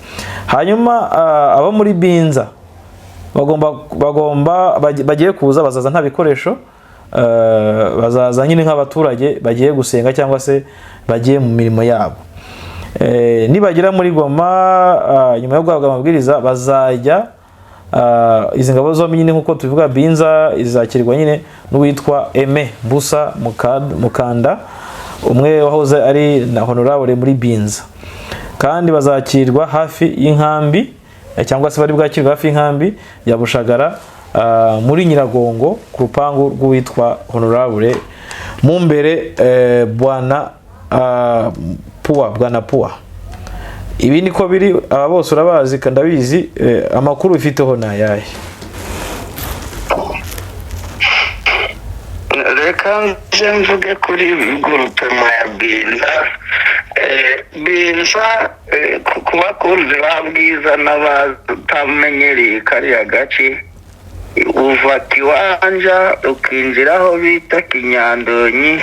Hanyuma abo muri Binza bagomba bagiye kuza, bazaza nta bikoresho, bazaza nyine nk'abaturage bagiye gusenga cyangwa se bagiye mu mirimo yabo. Nibagera muri Goma, nyuma yo guhabwa amabwiriza, bazajya izi ngabo zombi nyine nk'uko tubivuga, Binza izakirwa nyine n'uwitwa Aime Mbusa Mukanda, umwe wahoze ari na honorable muri Binza, kandi bazakirwa hafi y'inkambi, cyangwa se bari bwakirwa hafi y'inkambi ya Bushagara, muri Nyiragongo, ku rupangu rw'uwitwa honorable Mumbere, bwana Pua, bwana Pua. Ibi niko biri. Aba bose urabazi, ndabizi. Amakuru ufiteho ni ayahe? Reka nze mvuge kuri groupement ya Binza. Binza, ku bakunzi ba Bwiza n'abatamenyereye kariya gace, uva Kiwanja ukinjira aho bita Kinyandonyi.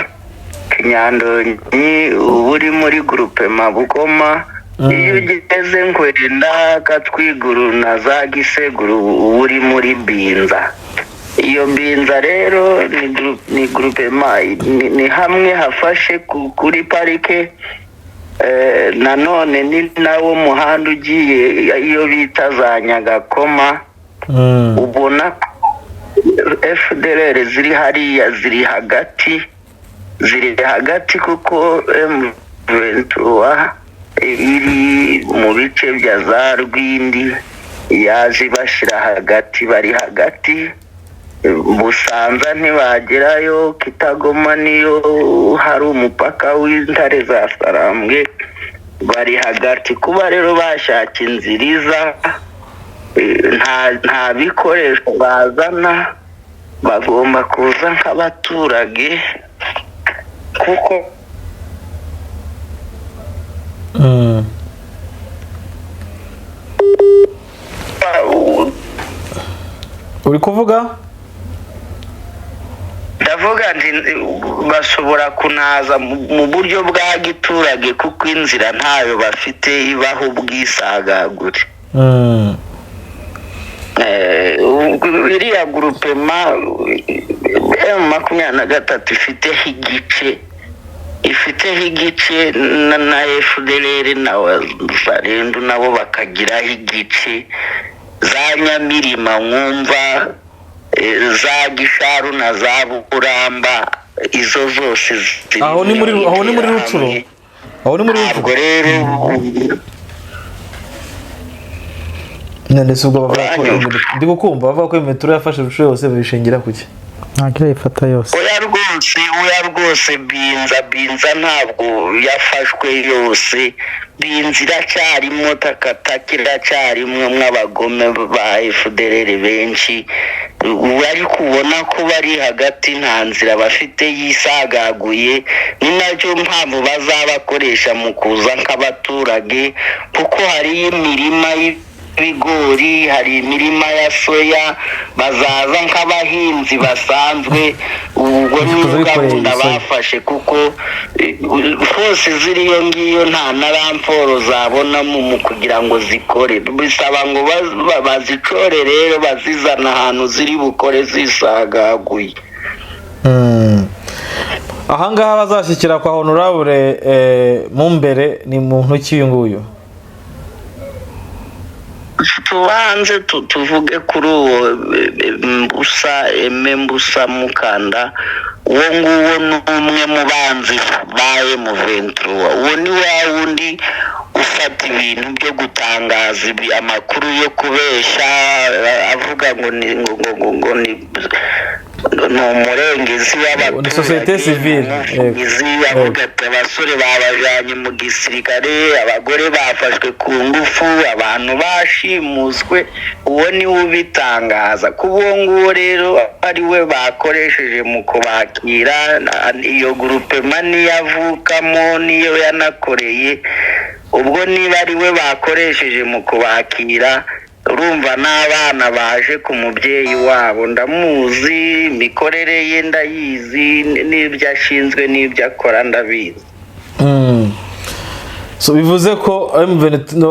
Kinyandonyi uba uri muri groupement Bukoma. Iyo ugeze Nkwenda, Katwiguru na za Giseguru, uba uri muri Binza. Iyo Binza rero ni groupement ni hamwe hafashe kuri parike. Nanone ni nawo muhanda ugiye iyo bita za Nyagakoma. Ubona ko FDLR ziri hariya, ziri hagati, kuko M23 iri mu bice bya za Rwindi, yaje bashyira hagati, bari hagati. Busanza ntibagerayo, Kitagoma niyo hari umupaka w'intare za Sarambwe, bari hagati. Kuba rero bashaka inzira iza, nta bikoresho bazana, bagomba kuza nk'abaturage kuko Uri kuvuga? Ndavuga nti bashobora kunaza mu buryo bwa giturage, kuko inzira ntayo bafite ibaho ubwisagagure. Iriya groupement M23 ifiteho igice na FDLR na Wazalendo, nabo bakagiraho igice, za Nyamirima mwumva, za Gisharu na za Buramba, izo zose ziri Aho ni muri Rutshuru. Interahamwe. Aho ni muri Ntabwo Rutshuru. rero. None se ubwo bavuga ko Uranyumva? Ndi gukumva bavuga ko metero yafashe Rutshuru yose, babishingira kuki? Ntabwo irayifata yose. Oya rwose, oya rwose, Binza ntabwo yafashwe yose. Binza iracyarimo takataka, iracyarimo mw'abagome ba FDLR benshi bari kubona ko bari hagati, nta nzira bafite yisagaguye. Ni nacyo mpamvu bazabakoresha mu kuza nk'abaturage, kuko hariyo imirima y'ibigori, hari imirima ya soya, bazaza nk'abahinzi basanzwe. Ubwo niyo Kuza bikoreye gahunda soya. bafashe, kuko hose ziriyo ngiyo nta na renfort zabonamo mu kugira ngo zikore. Bisaba ngo bazicore rero, bazizana ahantu ziri bukore zisagaguye. Ahangaha bazashyikira kwa honorable Mumbere, ni muntu ki uyu nguyu? Tubanze tuvuge kuri uwo Mbusa Eme Mbusa Mukanda. Uwo nguwo ni umwe mu banzi ba M23. Uwo ni wa wundi ufata ibintu byo gutangaza amakuru yo kubeshya, avuga ngo ni ngo ni umurengezi w'abaturage. Ni société civile, umuvugizi, avuga ati abasore babajyanye mu gisirikare, abagore bafashwe ku ngufu, abantu bashimuswe. Uwo niwe ubitangaza. Kuba uwo nguwo rero ari we bakoresheje mu kubakira, iyo groupement niyo avukamo, niyo yanakoreye. Ubwo niba ari we bakoresheje mu kubakira, urumva n'abana baje ku mubyeyi wabo. Ndamuzi, imikorere ye ndayizi, n'ibyo ashinzwe n'ibyo akora ndabizi. So bivuze ko M23,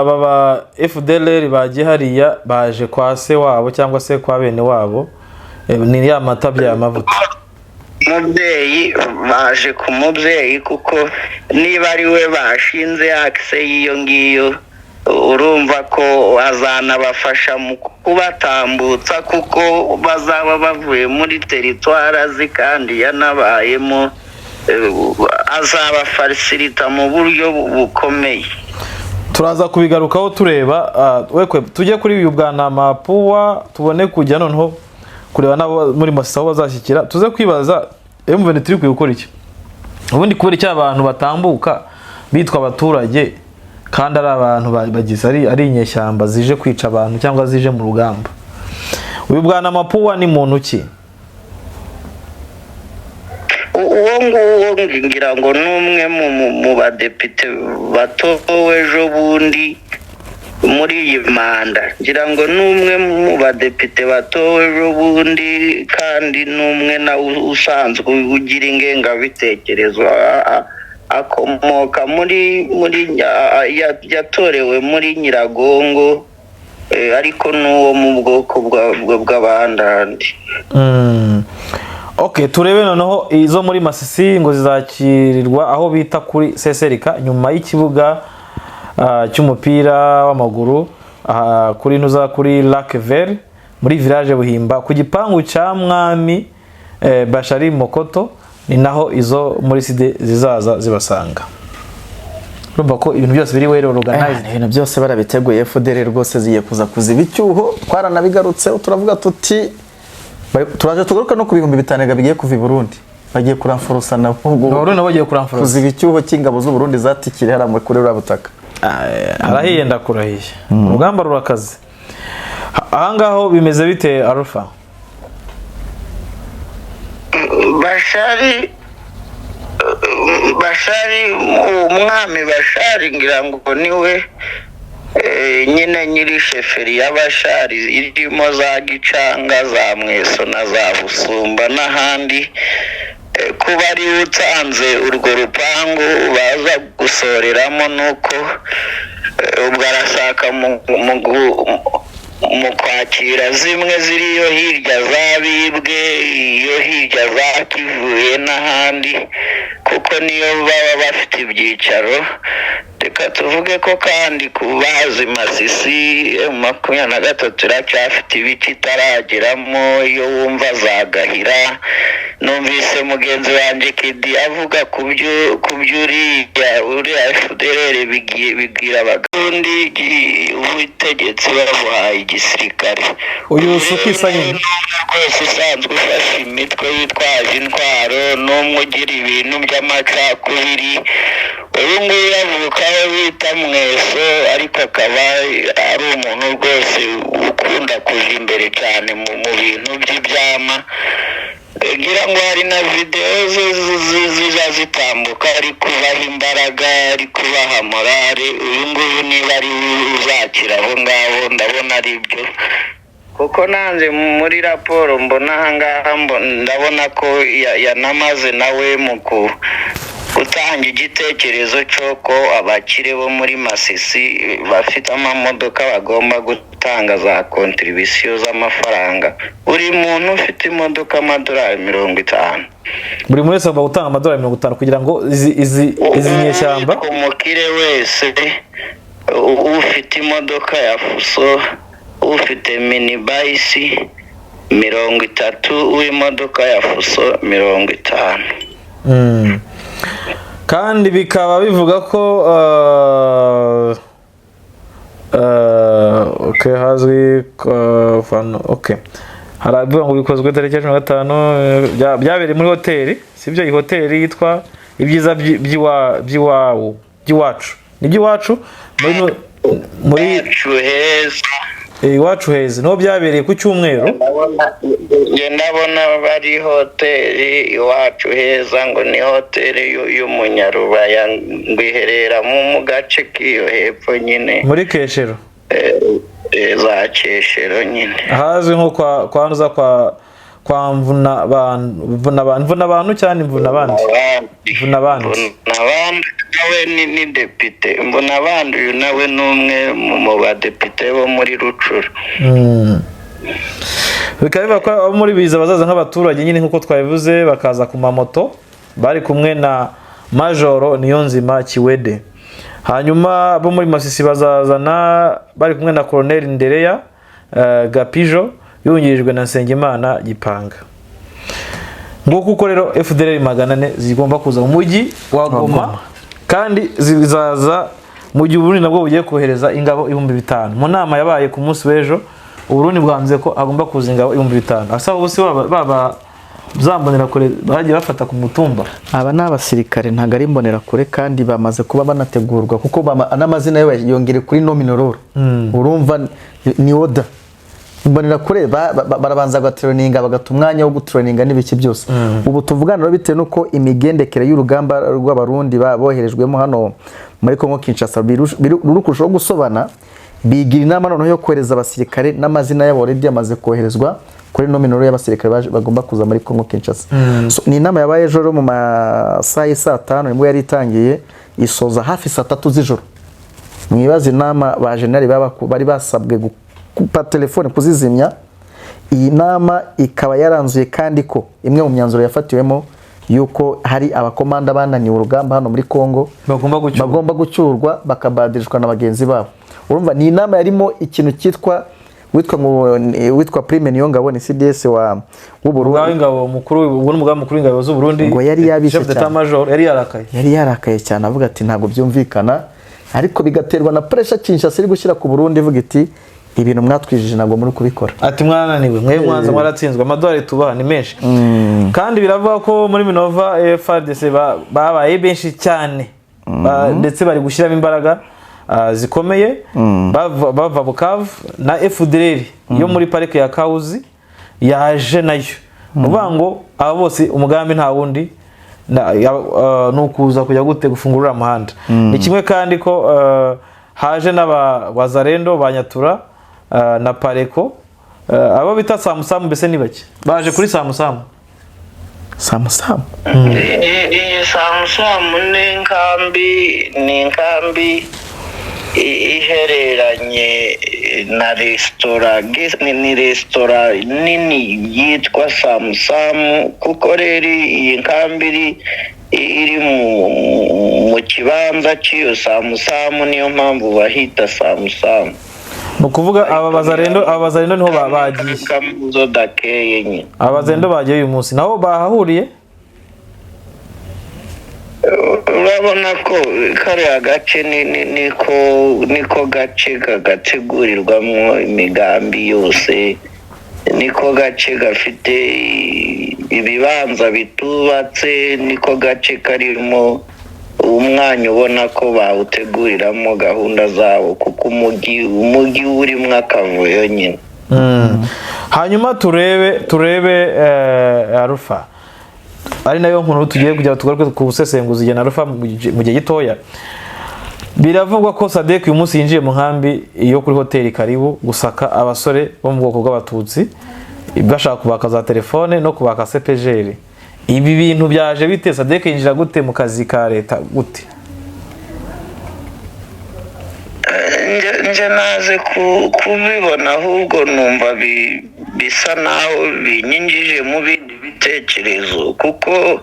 aba ba FDLR bagiye hariya, baje kwa se wabo cyangwa se kwa bene wabo. Ni ya mata bya mavuta. Umubyeyi, baje ku mubyeyi, kuko niba ari we bashinze axe y'iyo ngiyo, urumva ko azanabafasha mu kubatambutsa, kuko bazaba bavuye muri territoire azi kandi yanabayemo. Azabafasilita mu buryo bukomeye. Turaza kubigarukaho tureba. Wekwe tujye kuri uyu bwa Mapuwa, tubone kujya noneho kureba nabo muri Masisi aho bazashyikira. Tuze kwibaza M23 turi gukora iki ubundi, kubera icyo abantu batambuka bitwa abaturage kandi ari abantu bagize ari inyeshyamba zije kwica abantu cyangwa zije mu rugamba. Uyu bwana Mapuwa ni muntu ki? Uwo nguwo ngira ngo ni umwe mu badepite batowe ejo bundi muri iyi manda. Ngira ngo ni umwe mu badepite batowe ejo bundi, kandi ni umwe nawe usanzwe ugira ingengabitekerezo. Akomoka muri yatorewe muri Nyiragongo, ariko n'uwo mu bwoko bw'abandandi. Ok, turebe noneho izo muri Masisi ngo zizakirirwa aho bita kuri Seserika, nyuma y'ikibuga cy'umupira w'amaguru, kuri ntuza kuri Lac Vert muri village Buhimba, ku gipangu cya Mwami Bashari Mokoto, ni naho izo muri Sud zizaza zibasanga. Urumva ko ibintu byose biri well organized. Ibintu byose barabiteguye. FDLR rwose zigiye kuza kuziba icyuho. Twaranabigarutseho, turavuga tuti turaje tugaruka no ku 5000 bigiye kuva i Burundi, bagiye kuramfurusa nabo ubwo. Abarundi nabo bagiye kuramfurusa. Kuziba icyuho cy'ingabo z'u Burundi zatikiriye hariya kuri ruriya butaka. Arahiye, ndakurahiye, urugamba rurakaze. Ahangaho bimeze bite, Alpha? Bashari, umwami Bashari, ngira ngo niwe nyine nyiri chefferie y'Abashari irimo za Gicanga, za Mweso na za Busumba n'ahandi. Kuba ari we utanze urwo rupangu baza gusoreramo, nuko ubwo arashaka Mu kwakira zimwe ziri iyo hirya za Bibwe, iyo hirya za Kivuye n'ahandi, kuko niyo baba bafite ibyicaro. Reka tuvuge ko kandi ku bazi Masisi, M23 iracyafite ibice itarageramo. Iyo wumva za Gahira, numvise mugenzi wanjye Kidi avuga ku byo uriya FDLR bigiye bibwira abagundi ubutegetsi babuhaye igisirikare. Uyu Sukisa nyine. Rwose usanzwe ufashe imitwe yitwaje intwaro n'umwe ugira ibintu by'amacakubiri. Uyu nguyu avuka aho bita Mweso, ariko akaba ari umuntu rwose ukunda kuja imbere cyane mu bintu by'ibyama. Ngira ngo hari na videwo ze ziza zitambuka ari kubaha imbaraga, ari kubaha morale. Uyu nguyu niba ari we uzakira abo ngabo, ndabona ari byo, kuko nanze muri raporo mbona ahangaha ndabona ko yanamaze nawe mu gutanga igitekerezo cy'uko abakire bo muri Masisi bafite amamodoka bagomba gutanga za contribution z'amafaranga, buri muntu ufite imodoka amadolari 50. Buri muntu wese agomba gutanga amadolari 50 kugira ngo izi nyeshyamba. Umukire wese ufite imodoka ya fuso, ufite minibus 30, w'imodoka ya fuso 50. Kandi bikaba bivuga ko okay, hazwi okay, haravuga ngo bikozwe tariki ya 15, byabereye muri hoteli, sibyo? Iyi hoteli yitwa Ibyiza by'iwawu, by'iwacu, ni iby'iwacu muri Iwacu Heza. Iwacu Heza niho byabereye ku cyumweru. Njye ndabona bari hoteli Iwacu Heza, ngo ni hoteli y'umunyarubaya, ngo iherera mu gace k'iyo hepfo nyine. Muri Keshero. Za Keshero nyine. Ahazwi nko kwa Ntuza, kwa Mvuna bantu, Mvuna abantu cyane, Mvuna abandi, Mvuna abandi. Mvunabandi nawe ni depite. Mvunabandi uyu nawe ni umwe mu badepite bo muri Rucuru. Bikaba bivuga ko abo muri Biza bazaza nk'abaturage nyine nk'uko twabivuze, bakaza ku mamoto bari kumwe na Majoro Niyonzima Kiwede. Hanyuma abo muri Masisi bazazana bari kumwe na Colonel Ndereya Gapijo, yungirijwe na Nsengimana Gipanga. Nguko uko rero FDLR 400 zigomba kuza mu mujyi wa Goma, kandi zizaza mu gihe Uburundi nabwo bugiye kohereza ingabo 5000. Mu nama yabaye ku munsi w'ejo, Uburundi bwanze ko agomba kuza ingabo 5000. Asa ubu si baba zambonera kure bagiye bafata ku mutumba? Aba ni abasirikare, ntabwo ari imbonerakure, kandi bamaze kuba banategurwa, kuko n'amazina yo yongere kuri nominal roll. Urumva ni order. Imbonerakure barabanza bagatraininga, bagata umwanya wo gutraininga n'ibiki byose. Ubu tuvugana rero, bitewe n'uko imigendekere y'urugamba rw'Abarundi boherejwemo hano muri Congo Kinshasa ruri kurushaho gusobana, bigira inama noneho yo kohereza abasirikare n'amazina yabo already yamaze koherezwa kuri nominal y'abasirikare bagomba kuza muri Congo Kinshasa. So, ni inama yabaye ejo rero mu masaha y'i saa 5 nibwo yari itangiye, isoza hafi saa 3 z'ijoro. Mwibaze inama ba generali bari basabwe gukupa telefone, kuzizimya. Iyi nama ikaba yaranzuye kandi ko imwe mu myanzuro yafatiwemo yuko hari abakomanda bananiwe urugamba hano muri Congo bagomba gucyura, bagomba gucyurwa bakabadirishwa na bagenzi babo. Urumva ni inama yarimo ikintu cyitwa witwa ngo witwa Prime Niyongabo, ni CDS wa w'u umugaba Burundi. w'ingabo mukuru, ubwo ni umugaba mukuru w'ingabo z'u Burundi. Ngo yari yabishe Chef d'état cyane. major yari yarakaye. Yari yarakaye cyane, avuga ati ntabwo byumvikana, ariko bigaterwa na pressure Kinshasa iri gushyira ku Burundi, ivuga iti ibintu mwatwijije ntabwo muri kubikora. Ati mwananiwe mwe, mwanze mwaratsinzwe, amadolari tubaha ni menshi. Kandi biravuga ko muri Minova FARDC babaye benshi cyane. Ndetse bari gushyiramo imbaraga zikomeye, bava Bukavu na FDLR yo muri parike ya Kauzi yaje nayo. Uvuga ngo aba bose umugambi nta wundi ni ukuza kujya gute gufungura uriya muhanda. Ni kimwe kandi ko haje n'aba Wazalendo ba Nyatura na Pareko, abo bita Samusamu, mbese ni bake baje kuri Samusamu. Samusamu. Iyi Samusamu ni inkambi ihereranye Na resitora ni resitora nini yitwa Samusamu, kuko rero iyi nkambi iri mu kibanza cy'iyo Samusamu, niyo mpamvu bahita Samusamu. Ni ukuvuga aba bazarendo niho bagiye? Kamuzo dakeye nyine. Aba bazarendo bagiye uyu munsi, nabo bahahuriye? Urabona ko kariya gace niko gace gategurirwamo imigambi yose, niko gace gafite ibibanza bitubatse, niko gace karimo umwanya ubona ko bawuteguriramo gahunda zabo, kuko umujyi urimo akavuyo nyine. Hanyuma turebe Arufa, ari nayo nkuru tugiye kugira tugaruke ku busesenguzi igihe na Arufa mu gihe gitoya. Biravugwa ko SADC uyu munsi yinjiye mu nkambi yo kuri hoteli Karibu gusaka abasore bo mu bwoko bw'Abatutsi, bashaka kubaka za telefone no kubaka CPGL. Ibi bintu byaje bite? SADC yinjira gute mu kazi ka leta gute? Nje naze kubibona, ahubwo numva bisa naho binyinjije mu bindi bitekerezo, kuko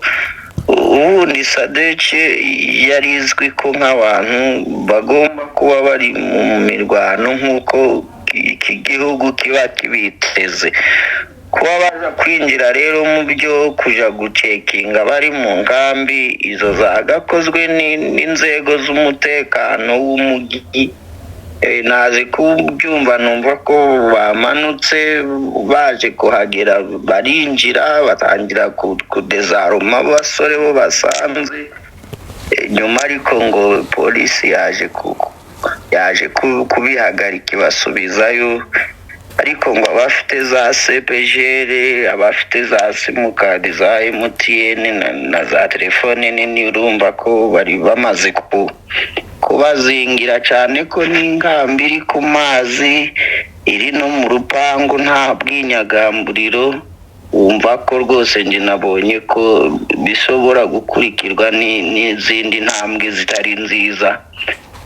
ubundi SADC yari izwi ko nk'abantu bagomba kuba bari mu mirwano, nk'uko iki gihugu kiba kibiteze. Kuba baza kwinjira rero mu byo kuja gucekinga bari mu nkambi, izo zagakozwe n'inzego z'umutekano w'umujyi. Naje kubyumva numva ko bamanutse baje kuhagera, barinjira, batangira kudezaruma abasore bo basanze. Nyuma ariko ngo polisi yaje kubihagarika, ibasubizayo. Ariko ngo abafite za CPGL, abafite za simukadi za MTN na za telefone nini, urumva ko bari bamaze kubazingira, cyane ko n'inkambi iri ku mazi, iri no mu rupangu, nta bwinyagamburiro. Wumva ko rwose njye nabonye ko bishobora gukurikirwa n'izindi ntambwe zitari nziza,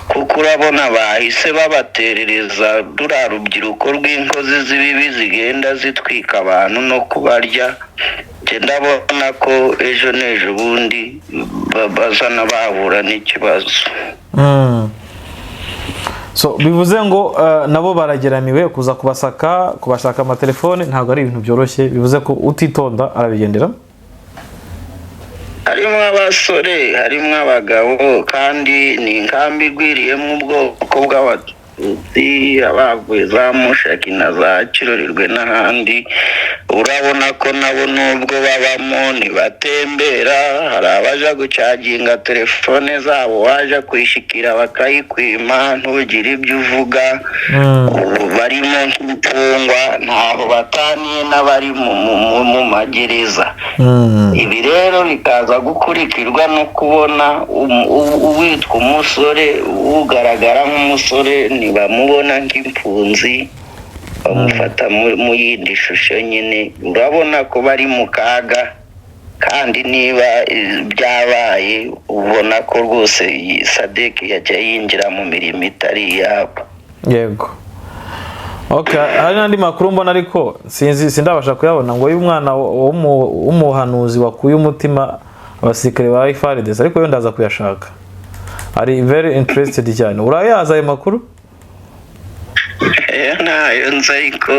kuko urabona bahise babaterereza ruriya rubyiruko rw'inkozi z'ibibi zigenda zitwika abantu no kubarya. Njye ndabona ko ejo n'ejo bundi bazana bahura n'ikibazo. So bivuze ngo nabo barageramiwe kuza kubasaka, kubashaka amatelefone ntabwo ari ibintu byoroshye. Bivuze ko utitonda arabigendera. Harimo abasore, harimo abagabo, kandi ni inkambi igwiriyemo ubwoko bw'Abatutsi, abavuye za Mushaki na za Kirorirwe n'ahandi. Urabona ko nabo nubwo babamo ntibatembera. Hari abaja gucaginga telefone zabo, waja kuyishikira bakayikwima, ntugire ibyo uvuga. Ubu barimo nk'imfungwa, ntaho bataniye n'abari mu magereza. Ibi rero bikaza gukurikirwa no kubona uwitwa umusore, ugaragara nk'umusore, ntibamubona nk'impunzi, bamufata mu yindi shusho nyine. Urabona ko bari mu kaga, kandi niba byabaye, ubona ko rwose iyi SADC yajya yinjira mu mirimo itari iyabo. Yego, okay. Hari n'andi makuru mbona, ariko sinzi, sindabasha kuyabona, ngo uyu mwana w'umuhanuzi wakuye umutima abasirikare ba FARDC, ariko yo ndaza kuyashaka, ari very interested cyane. Urayazi ayo makuru? Ayo ntayo nzi, ariko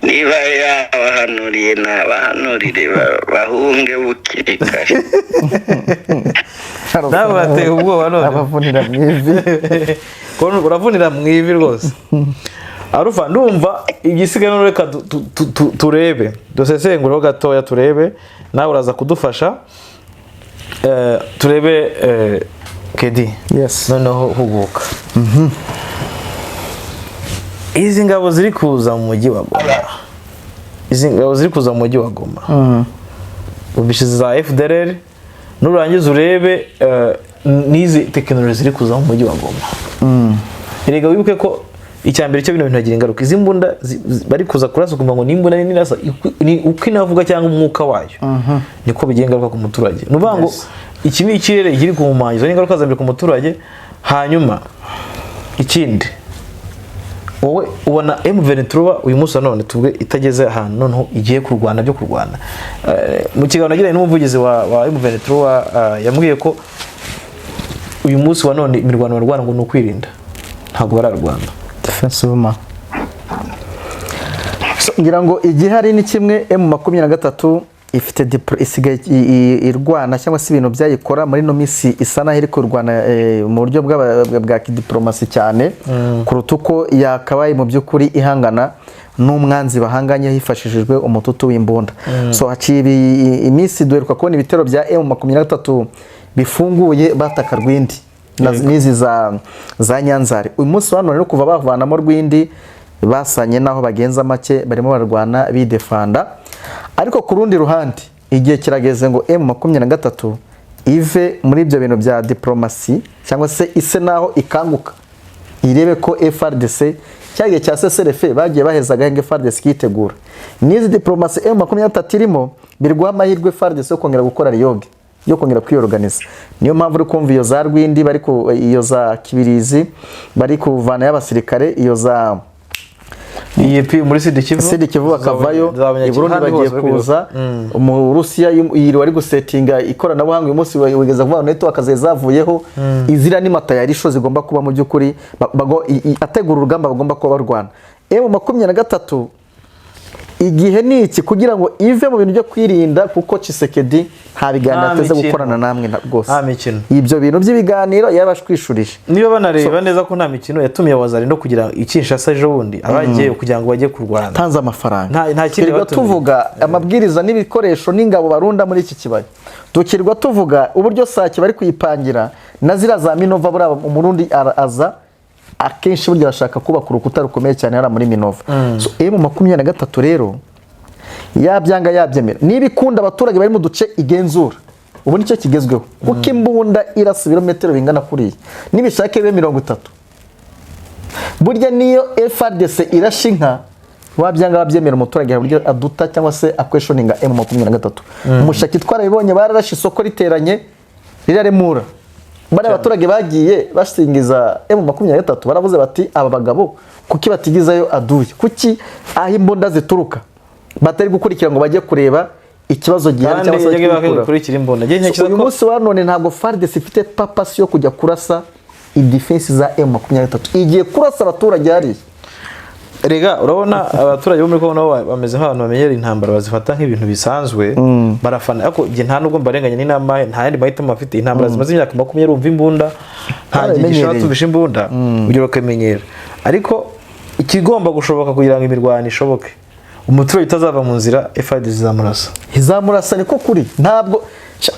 niba yabahanuriye, nabahanurire bahunge bukiri kare. Nawe bateye ubwoba none. Abavunira mu ivi. Uravunira mu ivi rwose, Arufa. Ndumva igisigaye none reka turebe, dusesengureho gatoya, turebe, nawe uraza kudufasha. Turebe kedi. Yes. Noneho huguka, izi ngabo ziri kuza mu mujyi wa Goma, izi ngabo ziri kuza mu mujyi wa Goma, ubishize za FDLR, nurangiza urebe n'izi tekinoloji ziri kuza mu mujyi wa Goma. Erega wibuke ko icya mbere cyo bino bintu bigira ingaruka. Izi mbunda bari kuza kurasa, ukumva ngo ni imbunda nini irasa, ni uko inavuga cyangwa umwuka wayo, niko bigira ingaruka ku muturage. Ni ukuvuga ngo iki ni ikirere kiri guhumanya, izo ni ingaruka za mbere ku muturage. Hanyuma ikindi, Wowe ubona M23 uyu munsi wa none, tuvuge itageze ahantu noneho igiye kurwana byo kurwana? Mu kiganiro nagiranye n'umuvugizi wa M23, yambwiye ko uyu munsi wa none imirwano barwana ngo ni ukwirinda, ntabwo bararwana. Defensive ma. So, ngira ngo igihari ni kimwe: M23 ifite isigaye irwana cyangwa se ibintu byayikora muri ino minsi isa naho iri kurwana mu buryo bwa kidiplomasi cyane kuruta uko yakabaye mu by'ukuri ihangana n'umwanzi bahanganye hifashishijwe umututu w'imbunda. So haciye iminsi duheruka kubona ibitero bya M23 bifunguye bataka Rwindi n'izi za Nyanzare. Uyu munsi wa none rero, kuva bavanamo Rwindi, basanye n'aho bagenza make, barimo bararwana bidefanda. Ariko ku rundi ruhande, igihe kirageze ngo M23 ive muri ibyo bintu bya diplomasi cyangwa se ise naho ikanguka, irebe ko FARDC cya gihe cya CCRF bagiye baheza agahenge FARDC ikitegura. N'izi diplomasi M23 irimo biri guha amahirwe FARDC yo kongera gukora riyoge, yo kongera kwiyorganiza. Niyo mpamvu uri kumva iyo za Rwindi bari ku iyo za Kibirizi bari kuvana y'abasirikare, iyo za iyi muri Sud Kivu. Sud Kivu bakavayo, i Burundi bagiye kuza, mu Rusiya yiriwe ari gusetinga ikoranabuhanga. Uyu munsi wigeze kuvuga network zari zavuyeho, izira ni matayarisho zigomba kuba mu by'ukuri ategura urugamba bagomba kuba barwana. M23 igihe ni iki kugira ngo ive mu bintu byo kwirinda, kuko Tshisekedi nta biganiro Nta ateze mikino. gukorana namwe rwose. Nta mikino. Ibyo bintu by'ibiganiro yarabashwishurije. Niba banareba neza ko nta mikino, yatumiye Wazalendo kugira i Kinshasa ejo bundi, abagiye kugira ngo bajye kurwana. Tanze amafaranga. Nta kindi Twirirwa batumiye. tuvuga amabwiriza n'ibikoresho n'ingabo barunda muri iki kibaya, tukirwa tuvuga uburyo Sake bari kuyipangira na ziriya za Minova. Buriya Umurundi aza akenshi burya bashaka kubaka urukuta rukomeye cyane hariya muri Minova. So M23 rero, yabyanga yabyemera, niba ikunda abaturage bari mu duce igenzura, ubu nicyo kigezweho, kuko imbunda irasa ibirometero bingana kuriya nibishake bibe 30, burya niyo FARDC irashe inka, wabyanga wabyemera, umuturage hari uburyo aduta cyangwa se akweshoninga M23. Mushaki twarabibonye, bararashe isoko riteranye riraremura. Bariya abaturage bagiye basingiza M23, baravuze bati: "Aba bagabo kuki batigizayo aduye? Kuki aho imbunda zituruka batari gukurikira ngo bajye kureba ikibazo gihari Kandi cyangwa se yajyaga bakibikura?" bakurikira imbunda. Njye So, ntekereza uyu ko munsi wa none ntabwo FARDC ifite purpose yo kujya kurasa idefense za M23, igiye kurasa abaturage hariya. Rega urabona abaturage bo muri Kongo nabo bameze nk'abantu bamenyera intambara, bazifata nk'ibintu bisanzwe, barafana. Ariko njye nta nubwo mbarenganya n'inama, nta yandi mahitamo bafite. Intambara zimaze imyaka 20, umva imbunda, nta gihe gishobora Barabimenyereye. tumvisha imbunda, ugira bakamenyera. Ariko ikigomba gushoboka kugira ngo imirwano ishoboke, umuturage utazava mu nzira, FARDC izamurasa. Izamurasa, niko kuri, ntabwo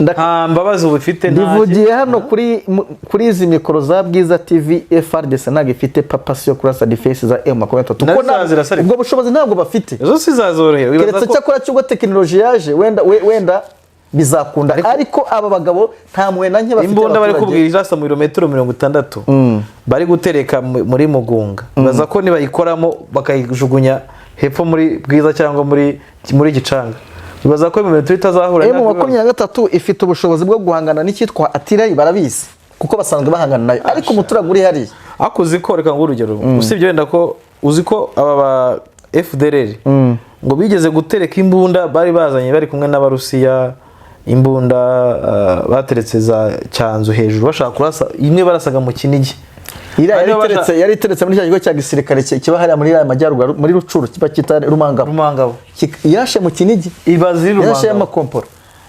Nta mbabazi ubu ifite, nta Ndivugiye hano kuri izi mikoro za Bwiza TV, FARDC ntabwo ifite purpose yo kurasa defense za M23, Nazo kuko zirasa ariko. ubwo bushobozi ntabwo bafite. Izo si zazorohera. Wibaza Keretse ko cyakora cy'ubwo tekinoloji yaje, wenda wenda bizakunda, ariko aba bagabo nta mpuhwe na nke bafite Imbunda bari abaturage. kubwira irasa mu birometero 60 bari gutereka muri Mugunga, baza ko nibayikoramo bakayijugunya hepfo muri Bwiza cyangwa muri Gicanga, bibaza ko ibirometero itazahura M 23 ifite ubushobozi bwo guhangana n'icyitwa artillery, barabizi kuko basanzwe bahangana nayo, ariko umuturage uri hariya Ariko uzi ko, reka nguhe urugero, usibye wenda ko uzi ko aba ba FDLR ngo bigeze gutereka imbunda bari bazanye bari kumwe n'Abarusiya, imbunda bateretse za Cyanzu hejuru bashaka kurasa imwe, barasaga mu Kinigi. Iriya yari Hariho yari iteretse muri cya kigo cya gisirikare kiba hariya muri iriya majyaruguru muri Rucuru, kiba cyita Rumangabo. Rumangabo. Yarashe mu Kinigi. Ibaze iri Yarashe Rumangabo. y'amakomporo.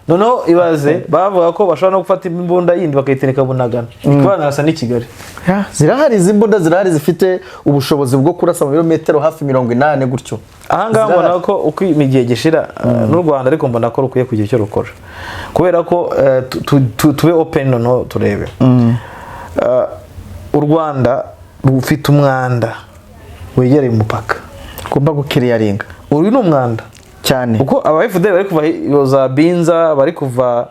Noneho ibaze bavuga ko bashobora no gufata imbunda yindi bakayitereka Bunagana, ikabanarasa n'i Kigali. Zirahari, izi mbunda zirahari zifite ubushobozi bwo kurasa mu birometero hafi 80 gutyo. Ahangaha Zirahari. mbona ko uko igihe gishira, n'u Rwanda ariko mbona ko rukwiye kugira icyo rukora, kubera ko tube open noneho turebe. U Rwanda rufite umwanda wegereye umupaka Ugomba gukiriyaringa. Uyu ni umwanda Cyane. kuko aba FDL bari kuva za Binza, bari kuva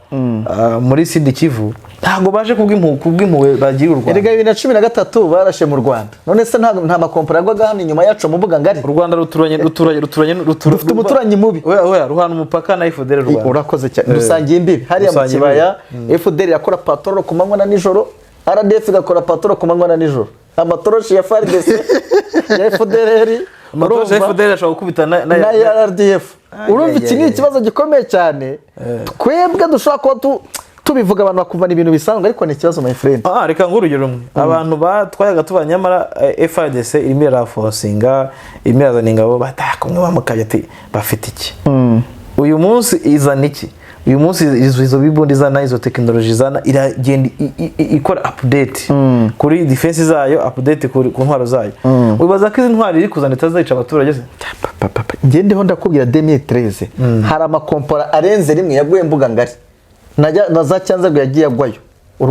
muri Sud Kivu, ntabwo baje kubw'impuhwe bagiriye u Rwanda. Erega 2013 barashe mu Rwanda. None se nta makomporo yagwaga hano inyuma yacu mu mbuga ngari? U Rwanda ruturanye Dufite umuturanyi mubi. Oya, oya, ruhana umupaka na FDL Rwanda. Urakoze cyane. Dusangiye imbibi hariya mu Dusangiye kibaya. FDL irakora patrol ku manywa na nijoro, RDF igakora patrol ku manywa na nijoro. Amatoroshi ya FARDC, ya FDLR, Amatoroshi ya urumva? FDL ashobora gukubita na Na RDF. Urumva, iki ni ay, ay. ikibazo gikomeye cyane. Twebwe dushobora kuba tubivuga, abantu bakumva ni ibintu bisanzwe, ariko ni ikibazo, my friend. Ah, reka nguhe urugero rumwe. Abantu batwayaga tuba, nyamara FARDC irimo iraforcinga, irimo irazana ingabo, batakumwe bamukabye ati bafite iki uyu munsi, izana iki uyu munsi, izo bibundi izana, izo tekinoloji izana, iragenda ikora update kuri defense zayo, update ku ntwaro zayo. Wibaza ko izi ntwaro iri kuzana itazica abaturage se? Ngendeho, ndakubwira, 2013 hari amakompora arenze rimwe yaguye mbuga ngari na za Cyanzarwe yagiye agwayo.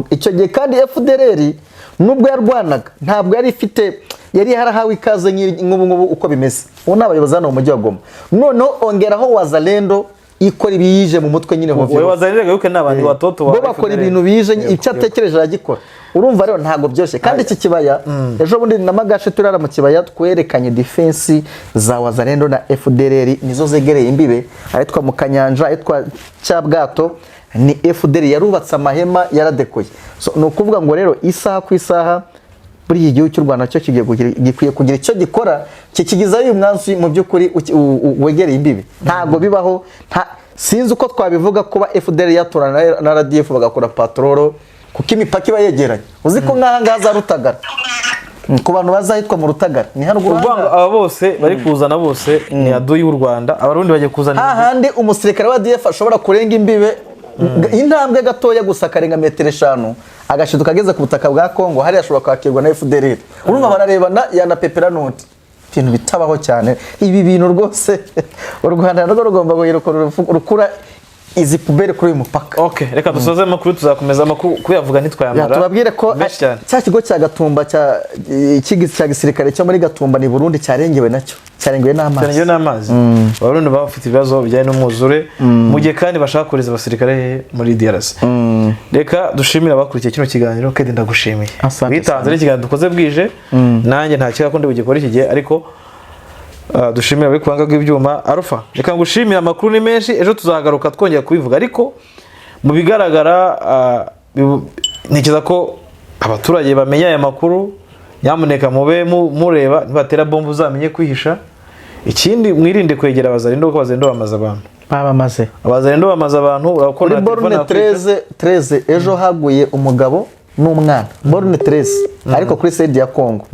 Icyo gihe kandi FDLR nubwo yarwanaga, ntabwo yari ifite, yari yarahawe ikaze nk'ubu ngubu uko bimeze ubu. Ni abayobozi hano mu mujyi wa Goma. Noneho ongeraho Wazalendo ikora ibiyije mu mutwe nyine hovyo. Wowe wazaniraga yuko ni abantu watoto wa Bo bakora FDLR. ibintu bije, icyo atekereje aragikora. Urumva rero ntabwo byoroshye. Kandi iki kibaya, ejo bundi na Magashe turara mu kibaya, twerekanye defense za Wazalendo na FDLR, nizo zegereye imbibe, ahitwa mu Kanyanja, ahitwa Cyabwato, ni FDLR yarubatse amahema, yaradekoye. So, ni ukuvuga ngo rero isaha ku isaha buri iki gihugu cy'u Rwanda cyo kigiye gikwiye kugira icyo gikora kikigizayo uyu mwansi mu by'ukuri wegereye imbibi. Ntabwo bibaho, sinzi uko twabivuga, kuba FDL yatorana na RDF bagakora patrol, kuko imipaka iba yegeranye. Uzi ko nk'aha ngaha za Rutagara, ku bantu bazahitwa mu Rutagara ni haruguru Ukuvuga ngo aha ngaha. Aba bose bari kuzana bose ni aduyi w'u Rwanda, Abarundi bagiye kuzana Hahandi umusirikare wa ADF ashobora kurenga imbibe intambwe gatoya gusa, akarenga metero 5, agashiduka ageze ku butaka bwa Kongo, hariya ashobora kwakirwa na FDLR. Urumva bararebana, yanapepera n'undi. Ibintu bitabaho cyane ibi bintu rwose. U Rwanda narwo rugomba guhiruka rukura izi poubelles kuri uyu mupaka. Ok, reka dusoze amakuru, tuzakomeza amakuru kuyavuga ntitwayamara. Tubabwire ko Menshi cyane. cya kigo cya Gatumba cya gisirikare cyo muri Gatumba ni Burundi cyarengewe nacyo, cyarengewe n'amazi. Cyarengewe n'amazi. Abarundi baba bafite ibibazo bijyanye n'umwuzure, mu gihe kandi bashaka kohereza abasirikare hehe? Muri DRC. Reka dushimire abakurikiye kino kiganiro. Kedi, ndagushimiye. Asante. Witanze n'ikiganiro dukoze bwije, nanjye nta keka ko ndi bugikore iki gihe, ariko dushimire abari ku buhanga bw'ibyuma. Arufa, reka ngushimire. Amakuru ni menshi, ejo tuzagaruka twongera kubivuga, ariko mu bigaragara ntekereza ko abaturage bamenya aya makuru. Nyamuneka mube mureba, nibatera bombe uzamenye kwihisha. Ikindi, mwirinde kwegera Abazarendo, kuko Abazarendo bamaze abantu. Babamaze. Abazarendo bamaze abantu, urakora Kuri borne 13 ejo haguye umugabo n'umwana, borne 13, ariko kuri side ya Congo.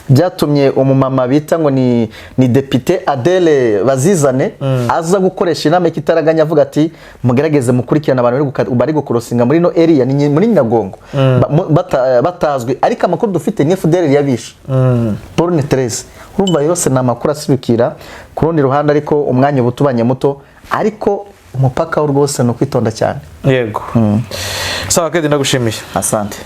Byatumye umumama bita ngo ni depite Adele Bazizane aza gukoresha inama y'ikitaraganya, avuga ati mugerageze mukurikirana abantu bari gucrossinga muri no area, ni muri Nyiragongo, batazwi, ariko amakuru dufite ni FDL yabishe, borne 13. Urumva yose ni amakuru asibikira ku rundi ruhande, ariko umwanya uba utubanye muto, ariko umupaka wo rwose ni ukwitonda cyane. Yego, sawa Kedi, ndagushimiye. Asante.